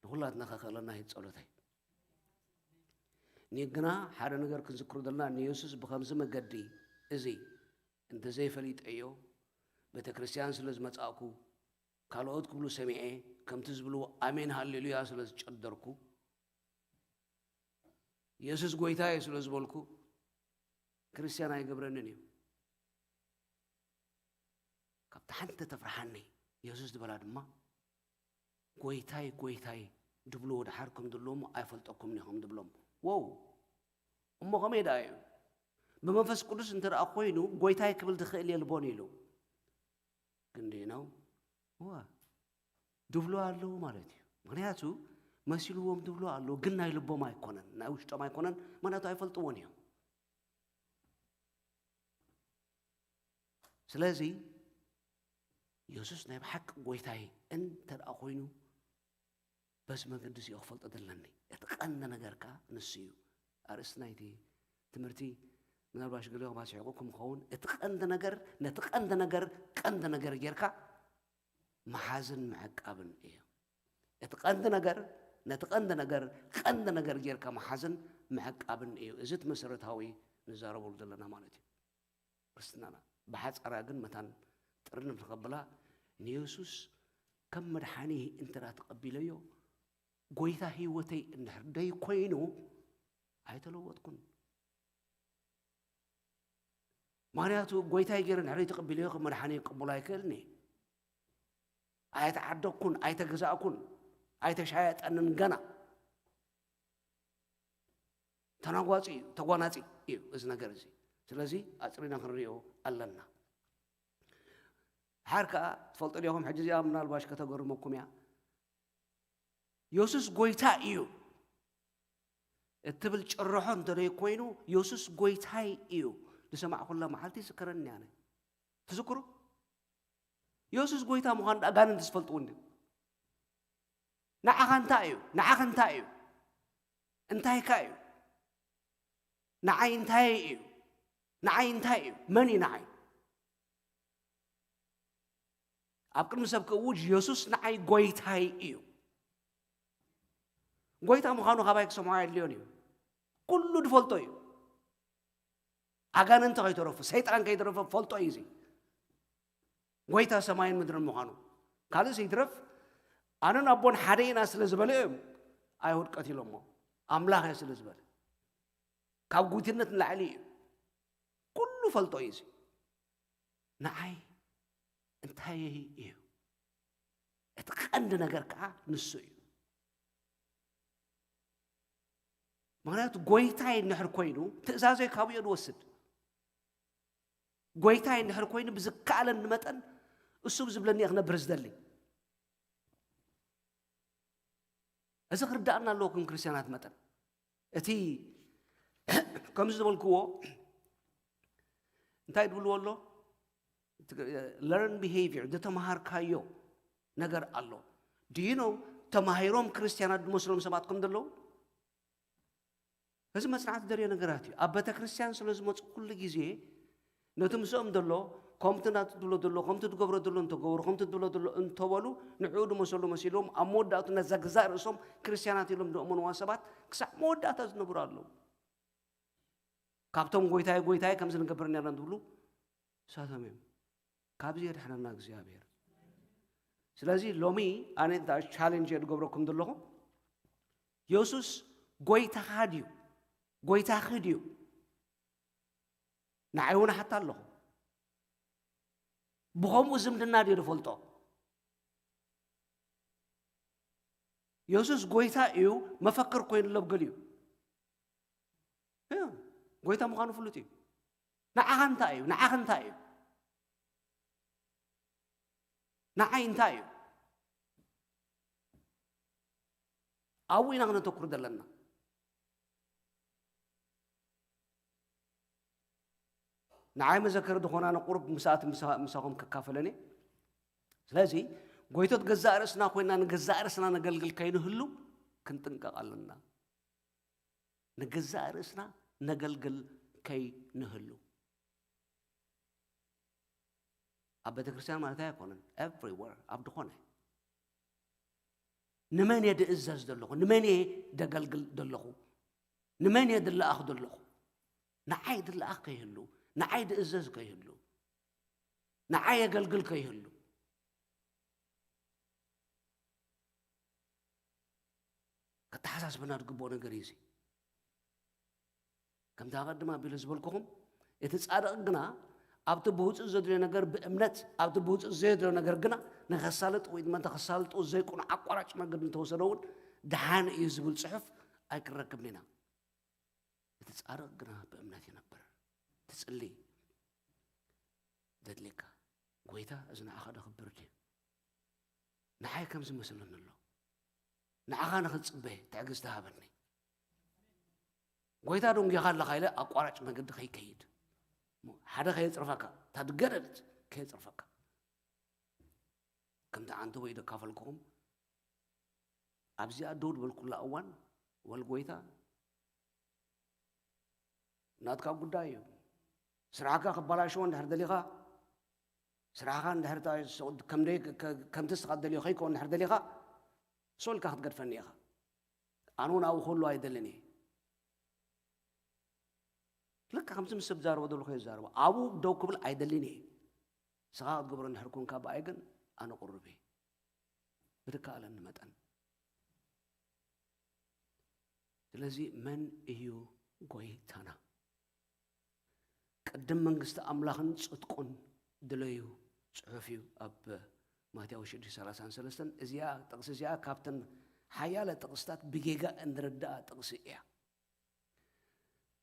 ንኹላትና ከኽእለና እዩ ጸሎተይ። ንግና ሓደ ነገር ክንዝክሮ ዘለና፣ ንየሱስ ብኸምዚ መገዲ እዚ እንተዘይፈሊጠዮ፣ ቤተ ክርስቲያን ስለ ዝመጻእኩ፣ ካልኦት ክብሉ ሰሚዐ፣ ከምቲ ዝብልዎ ኣሜን ሃሌሉያ ስለ ዝጨደርኩ፣ የሱስ ጎይታ እዩ ስለ ዝበልኩ፣ ክርስቲያን ኣይገብረንን እዩ። ካብቲ ሓንቲ ተፍርሓኒ፣ የሱስ ዝበላ ድማ፣ "ጎይታይ፣ ጎይታይ" ድብልዎ ደሓር ከም ዘለዎም ኣይፈልጠኩምን እየ ከም ድብሎም። ዎው! እሞ ከመይ ደኣ እዩ? ብመንፈስ ቅዱስ እንተ ደኣ ኮይኑ፣ ጎይታይ ክብል ዝኽእል የልቦን ኢሉ። ግን ዲኖ? እዋ፣ ድብልዎ ኣለዉ ማለት እዩ። ምኽንያቱ፣ መሲልዎም ድብልዎ ኣለዉ፣ ግን ናይ ልቦም ኣይኮነን፣ ናይ ውሽጦም ኣይኮነን፣ ምኽንያቱ ኣይፈልጥዎን እዮም። ስለዚ የሱስ ናይ ብሓቂ ጎይታይ እንተ ደኣ ኮይኑ፣ በዚ መገዲ እዚኦ ክፈልጦ ዘለኒ። እቲ ቀንዲ ነገር ከኣ ንሱ እዩ። ኣርእስቲ ናይቲ ትምህርቲ ምናልባሽ ገሊኦም ኣስሒቑኩም ክኸውን። እቲ ቀንዲ ነገር፣ ነቲ ቀንዲ ነገር ቀንዲ ነገር ጌርካ ምሓዝን ምዕቃብን እዩ። እቲ ቀንዲ ነገር፣ ነቲ ቀንዲ ነገር ቀንዲ ነገር ጌርካ ምሓዝን ምዕቃብን እዩ። እዚ እቲ መሰረታዊ ንዛረበሉ ዘለና ማለት እዩ። ክርስትናና ብሓጻራ ግን መታን ጥርንፍ ንኸብላ፣ ንየሱስ ከም መድሓኒ እንተ ተቐቢለዮ፣ ጎይታ ህይወተይ እንድሕር ደይኮይኑ ኣይተለወጥኩን። ምኽንያቱ ጎይታይ ገይረ እንድሕር ተቐቢለዮ ከም መድሓኒ ክቕበሎ ኣይክእልን እየ። ኣይተዓደግኩን፣ ኣይተገዛእኩን፣ ኣይተሻየጠንን ገና። ተናጓጺ እዩ፣ ተጓናጺ እዩ እዚ ነገር እዚ። ስለዚ ኣጽሪና ክንሪኦ ኣለና። ሓር ከኣ ትፈልጡ ዲኹም፣ ሕጂ እዚኣ ምናልባሽ ከተገርመኩም እያ። የሱስ ጎይታ እዩ እትብል ጭርሖ እንተ ደይኮይኑ፣ የሱስ ጎይታይ እዩ ዝሰማዕኩላ መዓልቲ ይዝከረኒ ኣነ። ትዝክሩ? የሱስ ጎይታ ምዃኑ ኣጋንንቲ ዝፈልጥዎ እንድዩ። ንዓኻ እንታይ እዩ? ንዓኺ እንታይ እዩ? እንታይካ እዩ? ንዓይ እንታይ እዩ? ንዓይ እንታይ እዩ? መን እዩ ንዓይ? ኣብ ቅድሚ ሰብ ክእውጅ፣ የሱስ ንዓይ ጎይታይ እዩ። ጎይታ ምዃኑ ካባይ ክሰምዖ ኣየድልዮን እዩ። ኩሉ ዝፈልጦ እዩ። ኣጋንንቲ ከይተረፉ፣ ሰይጣን ከይተረፈ ፈልጦ እዩ እዚ። ጎይታ ሰማይን ምድርን ምዃኑ። ካልእስ ይትረፍ፣ ኣነን ኣቦን ሓደ ኢና ስለ ዝበለ እዮም ኣይሁድ ቀቲሎሞ። ኣምላኽ እየ ስለ ዝበለ። ካብ ጉይትነት ንላዕሊ እዩ። ኩሉ ፈልጦ እዩ እዚ። ንዓይ እንታይ እዩ? እቲ ቀንዲ ነገር ከዓ ንሱ እዩ። ምኽንያቱ ጎይታይ እንድሕር ኮይኑ ትእዛዘይ ካብኡ እየ ዝወስድ። ጎይታይ እንድሕር ኮይኑ ብዝከኣለኒ መጠን እሱ ብዝብለኒ እየ ክነብር ዝደሊ። እዚ ክርዳእና ኣለዎ ከም ክርስትያናት መጠን። እቲ ከምዚ ዝበልክዎ እንታይ ድብልዎ ኣሎ? Learn behavior፣ ዝተምሃርካዮ ነገር ኣሎ። Do you know ተማሂሮም ክርስትያናት ዝመስሎም ሰባት ከም ዘለዉ? እዚ መጽናዕቲ ዘርእዮ ነገራት እዩ። ኣብ ቤተ ክርስቲያን ስለ ዝመጹ ኩሉ ግዜ ነቲ ምስኦም ዘሎ ከምቲ ናቱ ትብሎ ዘሎ፣ ከምቲ ትገብሮ ዘሎ እንተገበሩ፣ ከምቲ ትብሎ ዘሎ እንተበሉ፣ ንዕኡ ዝመሰሉ መሲሎም ኣብ መወዳእቱ ነዛ ገዛእ ርእሶም ክርስትያናት ኢሎም ዝእመንዋ ሰባት ክሳዕ መወዳእታ ዝነብሩ ኣለዉ። ካብቶም ጎይታይ ጎይታይ ከምዚ ንገብር ነርና ዝብሉ ንሳቶም እዮም። ካብዚ የድሕነና እግዚኣብሔር። ስለዚ ሎሚ ኣነ እንታ ቻሌንጅ እየ ዝገብረኩም ዘለኹ፣ የሱስ ጎይታኻ ድዩ? ጎይታኺ ድዩ? ንዓይ እውን ሓታ ኣለኹ። ብኸምኡ ዝምድና ድዩ ዝፈልጦ? የሱስ ጎይታ እዩ፣ መፈክር ኮይኑ ለብገል እዩ። እ፣ ጎይታ ምዃኑ ፍሉጥ እዩ። ንዓኻ እንታይ እዩ? ንዓኺ እንታይ እዩ? ንዓይ እንታይ እዩ? ኣብኡ ኢና ክነተኩር ዘለና። ንዓይ መዘከሪ ዝኾና ንቁሩብ ምስኣት ምሳ-፣ ምሳኹም ክካፈለኒ። ስለዚ ጎይቶት ገዛእ ርእስና ኮይና ንገዛእ ርእስና ነገልግል ከይንህሉ ክንጥንቀቕ ኣለና። ንገዛእ ርእስና ነገልግል ከይንህሉ። ኣብ ቤተ ክርስቲያን ማለት ኣይኮነን፣ everywhere፣ ኣብ ዝኾነ። ንመን እየ ድእዘዝ ዘለኹ? ንመን እየ ደገልግል ዘለኹ? ንመን እየ ድለኣኽ ዘለኹ? ንዓይ ድለኣኽ ከይህሉ፣ ንዓይ ድእዘዝ ከይህሉ፣ ንዓይ የገልግል ከይህሉ። ከተሓሳስበና ዝግብኦ ነገር እዩ እዚ። ከምቲ ኣቐድም ኣቢለ ዝበልኩኹም፣ እቲ ጻድቕ ግና ኣብቲ ብህጹጽ ዘድልዮ ነገር ብእምነት፣ ኣብቲ ብህጹጽ ዘየድልዮ ነገር ግና ንኸሳልጥ ወይ ድማ ተኸሳልጡ ዘይኮነ ኣቋራጭ መገዲ እንተወሰደ እውን ደሓን እዩ ዝብል ጽሑፍ ኣይክንረክብን ኢና። እቲ ጻድቕ ግና ብእምነት ይነብር። ትጽሊ ዘድልየካ፣ "ጎይታ፣ እዚ ንዓኻ ደኽብር ድዩ? ንዓይ ከም ዝመስለኒ ኣሎ። ንዓኻ ንኽጽበ ትዕግስቲ ሃበኒ። ጎይታ፣ ደንጊኻ ኣለኻ" ኢለ ኣቋራጭ መገዲ ከይከይድ። ሓደ ከየጽርፈካ፣ እታ ዝገደደት ከየጽርፈካ። ከምቲ ዓንተቦይ ደካፈልኩኹም፣ ኣብዚኣ ደው ዝበልኩላ እዋን፣ "ወል ጎይታ፣ ናትካ ጉዳይ እዩ። ስራሕካ ክበላሽዎ እንድሕር ደሊኻ፣ ስራሕካ እንድሕር ታ-፣ ሶ-፣ ከም ደይ-፣ ከ-፣ ከምቲ ንስኻ ትደልዮ ከይከውን እንድሕር ደሊኻ፣ ሶልካ ክትገድፈኒ ኢኻ። ኣነ እውን ኣብኡ ክህሉ ኣይደልን እየ። ልክዕ ከምቲ ምስ ሰብ ዝዛረቦ ዘለኹ እየ ዝዛረቦ። ኣብኡ ደው ክብል ኣይደልን እየ። ንስኻ ክትገብሮ እንድሕር ኮንካ ብኣይ ግን ኣነ ቅሩብ እየ። ብዝከኣለኒ መጠን። ስለዚ መን እዩ ጎይታና? ቅድም መንግስቲ ኣምላኽን ጽድቁን ድለዩ ጽሑፍ እዩ ኣብ ማቴዎስ ሽዱሽተ ሰላሳን ሰለስተን። እዚኣ ጥቕሲ እዚኣ ካብተን ሓያለ ጥቕስታት ብጌጋ እንርዳኣ ጥቕሲ እያ።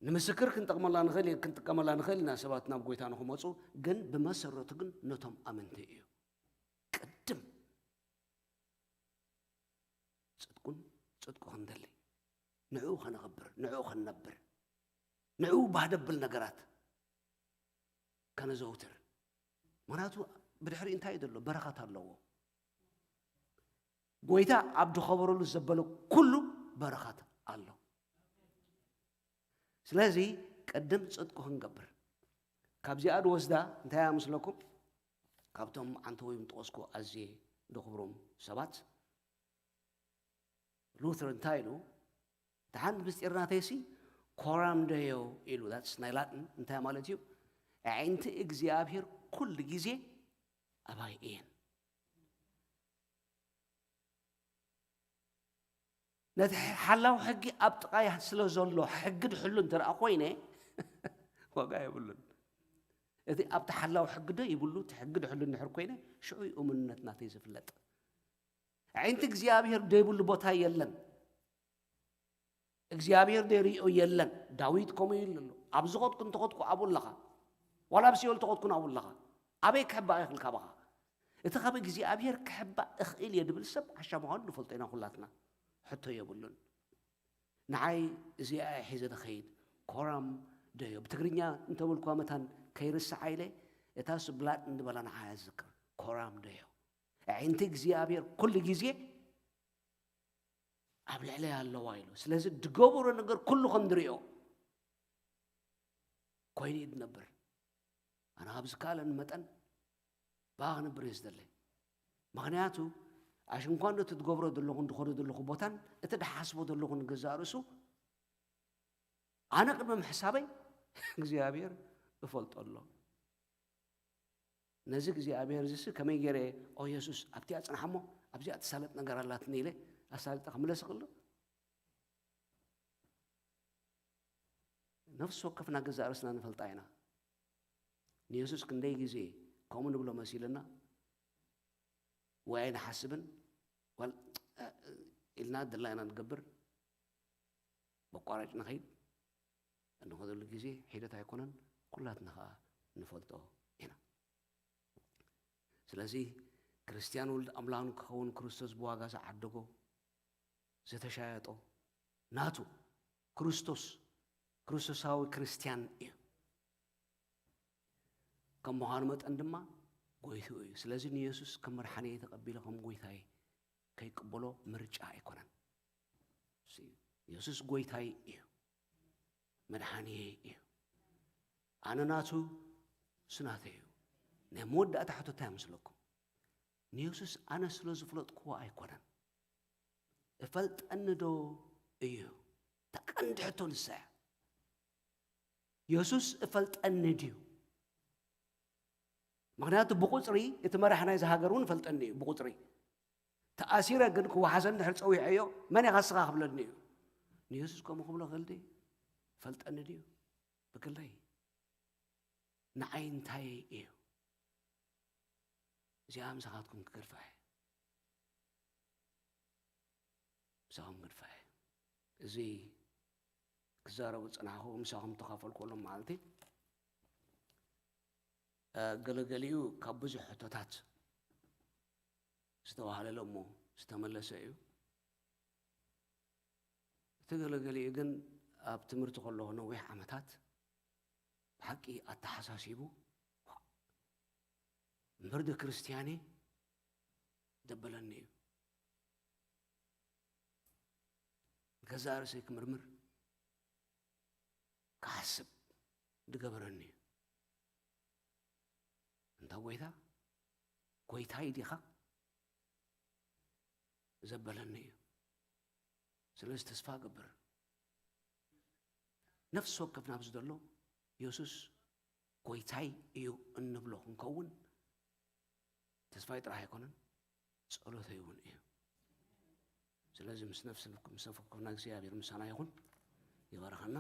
ንምስክር ክንጠቕመላ ንኽእል፣ ክንጥቀመላ ንኽእል ኢና ሰባት ናብ ጎይታ ንኽመጹ፣ ግን ብመሰረቱ ግን ነቶም ኣመንቲ እዩ። ቅድም ጽድቁን ጽድቁ ክንደሊ፣ ንዕኡ ከነኽብር፣ ንዕኡ ክንነብር፣ ንዕኡ ባህ ደብል ነገራት ከነዘውትር። ምኽንያቱ ብድሕሪ እንታይ እዩ ዘሎ? በረኸት ኣለዎ። ጎይታ ኣብ ዝኸበረሉ ዘበለ ኩሉ በረኸት ኣሎ። ስለዚ ቅድም ጽድቁ ክንገብር። ካብዚኣ ዝወስዳ እንታይ እያ ምስለኩም? ካብቶም ዓንተቦይ ዝጠቐስኩ ኣዝየ ዘኽብሮም ሰባት፣ ሉተር እንታይ ኢሉ? እቲ ሓንቲ ምስጢር ናተይሲ ኮራም ደዮ ኢሉ። That's ናይ ላቲን እንታይ ማለት እዩ? ኣዒንቲ እግዚኣብሔር ኩሉ ግዜ ኣባይ እየን። ነቲ ሓላው ሕጊ ኣብ ጥቓይ ስለ ዘሎ ሕጊ ድሕሉ እንተ ደኣ ኮይነ ዋጋ የብሉን። እቲ ኣብቲ ሓላው ሕጊ ዶ ይብሉ፣ እቲ ሕጊ ድሕሉ እንድሕር ኮይነ ሽዑ እዩ እሙንነት ናተይ ዝፍለጥ። ኣዒንቲ እግዚኣብሔር ዘይብሉ ቦታ የለን። እግዚኣብሔር ዘይርእዮ የለን። ዳዊት ከምኡ ኢሉ ኣሎ። ኣብ ዝኸድኩ እንተኸድኩ ኣብኡ ኣለኻ። ዋላ ኣብ ሲኦል ተኸድኩን ኣብኡ ኣለኻ። ኣበይ ክሕባእ ይኽእል ካባኻ? እቲ ካብ እግዚኣብሔር ክሕባእ እኽእል እየ ድብል ሰብ ዓሻ ምዃኑ ንፈልጦ ኢና ኩላትና። ሕቶ የብሉን። ንዓይ እዚኣ እየ ሒዘ ዝኸይድ። ኮራም ደዮ። ብትግርኛ እንተበልኩዋ መታን ከይርስዓ ኢለ እታ ስብላጥ እንድበላ ንዓያ ዝዝክር። ኮራም ደዮ። ኣዒንቲ እግዚኣብሔር ኩሉ ግዜ ኣብ ልዕለይ ኣለዋ ኢሉ። ስለዚ ድገብሮ ነገር ኩሉ ከም ድሪኦ ኮይኑ እዩ ድነብር። ኣነ ካብ ዝከኣለኒ መጠን ብኣ ክነብር እየ ዝደሊ። ምኽንያቱ ኣሽንኳ ነቲ ትገብሮ ዘለኹን ድኸዶ ዘለኹ ቦታን እቲ ድሓስቦ ዘለኹ ንገዛእ ርእሱ ኣነ ቅድሚ ምሕሳበይ እግዚኣብሔር እፈልጦ ኣሎ። ነዚ እግዚኣብሔር እዚስ ከመይ ገይረ፣ "ኦ የሱስ ኣብቲኣ ጽናሕ እሞ ኣብዚኣ ትሳለጥ ነገር ኣላትኒ" ኢለ ኣሳልጠ ክምለስ እኽእል ዶ? ነፍሲ ወከፍና ገዛእ ርእስና ንፈልጣ ኢና። ንየሱስ ክንደይ ግዜ ከምኡ ንብሎ መሲልና ወይ ኣይንሓስብን፣ ዋል-፣ ኢልና ድላይና ንገብር፣ በቋራጭ ንኸይድ። እንኸደሉ ግዜ ሒደት ኣይኮነን፣ ኩላትና ኸኣ ንፈልጦ ኢና። ስለዚ ክርስትያን ወልድ ኣምላኽ ንክኸውን ክርስቶስ ብዋጋ ዝዓደጎ፣ ዝተሻየጦ፣ ናቱ፣ ክርስቶስ፣ ክርስቶሳዊ ክርስትያን እዩ። ከም ምዃኑ መጠን ድማ ጎይትኡ እዩ። ስለዚ ንየሱስ ከም መድሓኒየይ ተቐቢለ ከም ጎይታየ ከይቅበሎ ምርጫ ኣይኮነን። እሱ እዩ። የሱስ ጎይታይ እዩ። መድሓኒየይ እዩ። ኣነ ናቱ፣ እሱ ናተይ እዩ። ናይ መወዳእታ ሕቶ እንታይ ይመስለኩም? ንየሱስ ኣነ ስለ ዝፍለጥክዎ ኣይኮነን። እፈልጠኒ ዶ እዩ? እታ ቀንዲ ሕቶ ንሳ እያ። የሱስ እፈልጠኒ ድዩ? ምኽንያቱ ብቁጽሪ እቲ መራሕ ናይዚ ሃገር እውን እፈልጠኒ እዩ። ብቁጽሪ ተኣሲረ ግን ክወሓሰኒ እንድሕር ጸዊዐዮ መን ኢኻ ንስኻ ክብለኒ እዩ። ንየሱስ ከምኡ ክብሎ ክእል ድዩ? እፈልጠኒ ድዩ? ብግለይ ንዓይ እንታይ እዩ? እዚኣ ምሳኻትኩም ክገድፋ እየ። ምሳኹም ክገድፋ እየ። እዚ ክዛረቡ ዝጸናሕኩ ምሳኹም ተኻፈልኩ ሎም መዓልቲ፣ እ፣ ገለገሊኡ ካብ ብዙሕ ሕቶታት ዝተባህለለ እሞ ዝተመለሰ እዩ። እቲ ገለገሊኡ ግን ኣብ ትምህርቲ ከለኹ ነዊሕ ዓመታት ብሓቂ ኣተሓሳሲቡ፣ እምበር ዶ ክርስትያኔ ዘበለኒ እዩ። ገዛእ ርእሰይ ክምርምር፣ ክሓስብ ዝገበረኒ እዩ። ኣብ ጎይታ ጎይታይ ዲኻ ዘበለኒ እዩ። ስለዚ ተስፋ እገብር ነፍሲ ወከፍ ናብዚ ዘሎ የሱስ ጎይታይ እዩ እንብሎ ክንከውን ተስፋይ ጥራሕ ኣይኮነን፣ ጸሎተይ እውን እዩ። ስለዚ ምስ ነፍሲ ምስ ነፍሲ ወከፍና እግዚኣብሔር ምሳና ይኹን፣ ይባርኸና።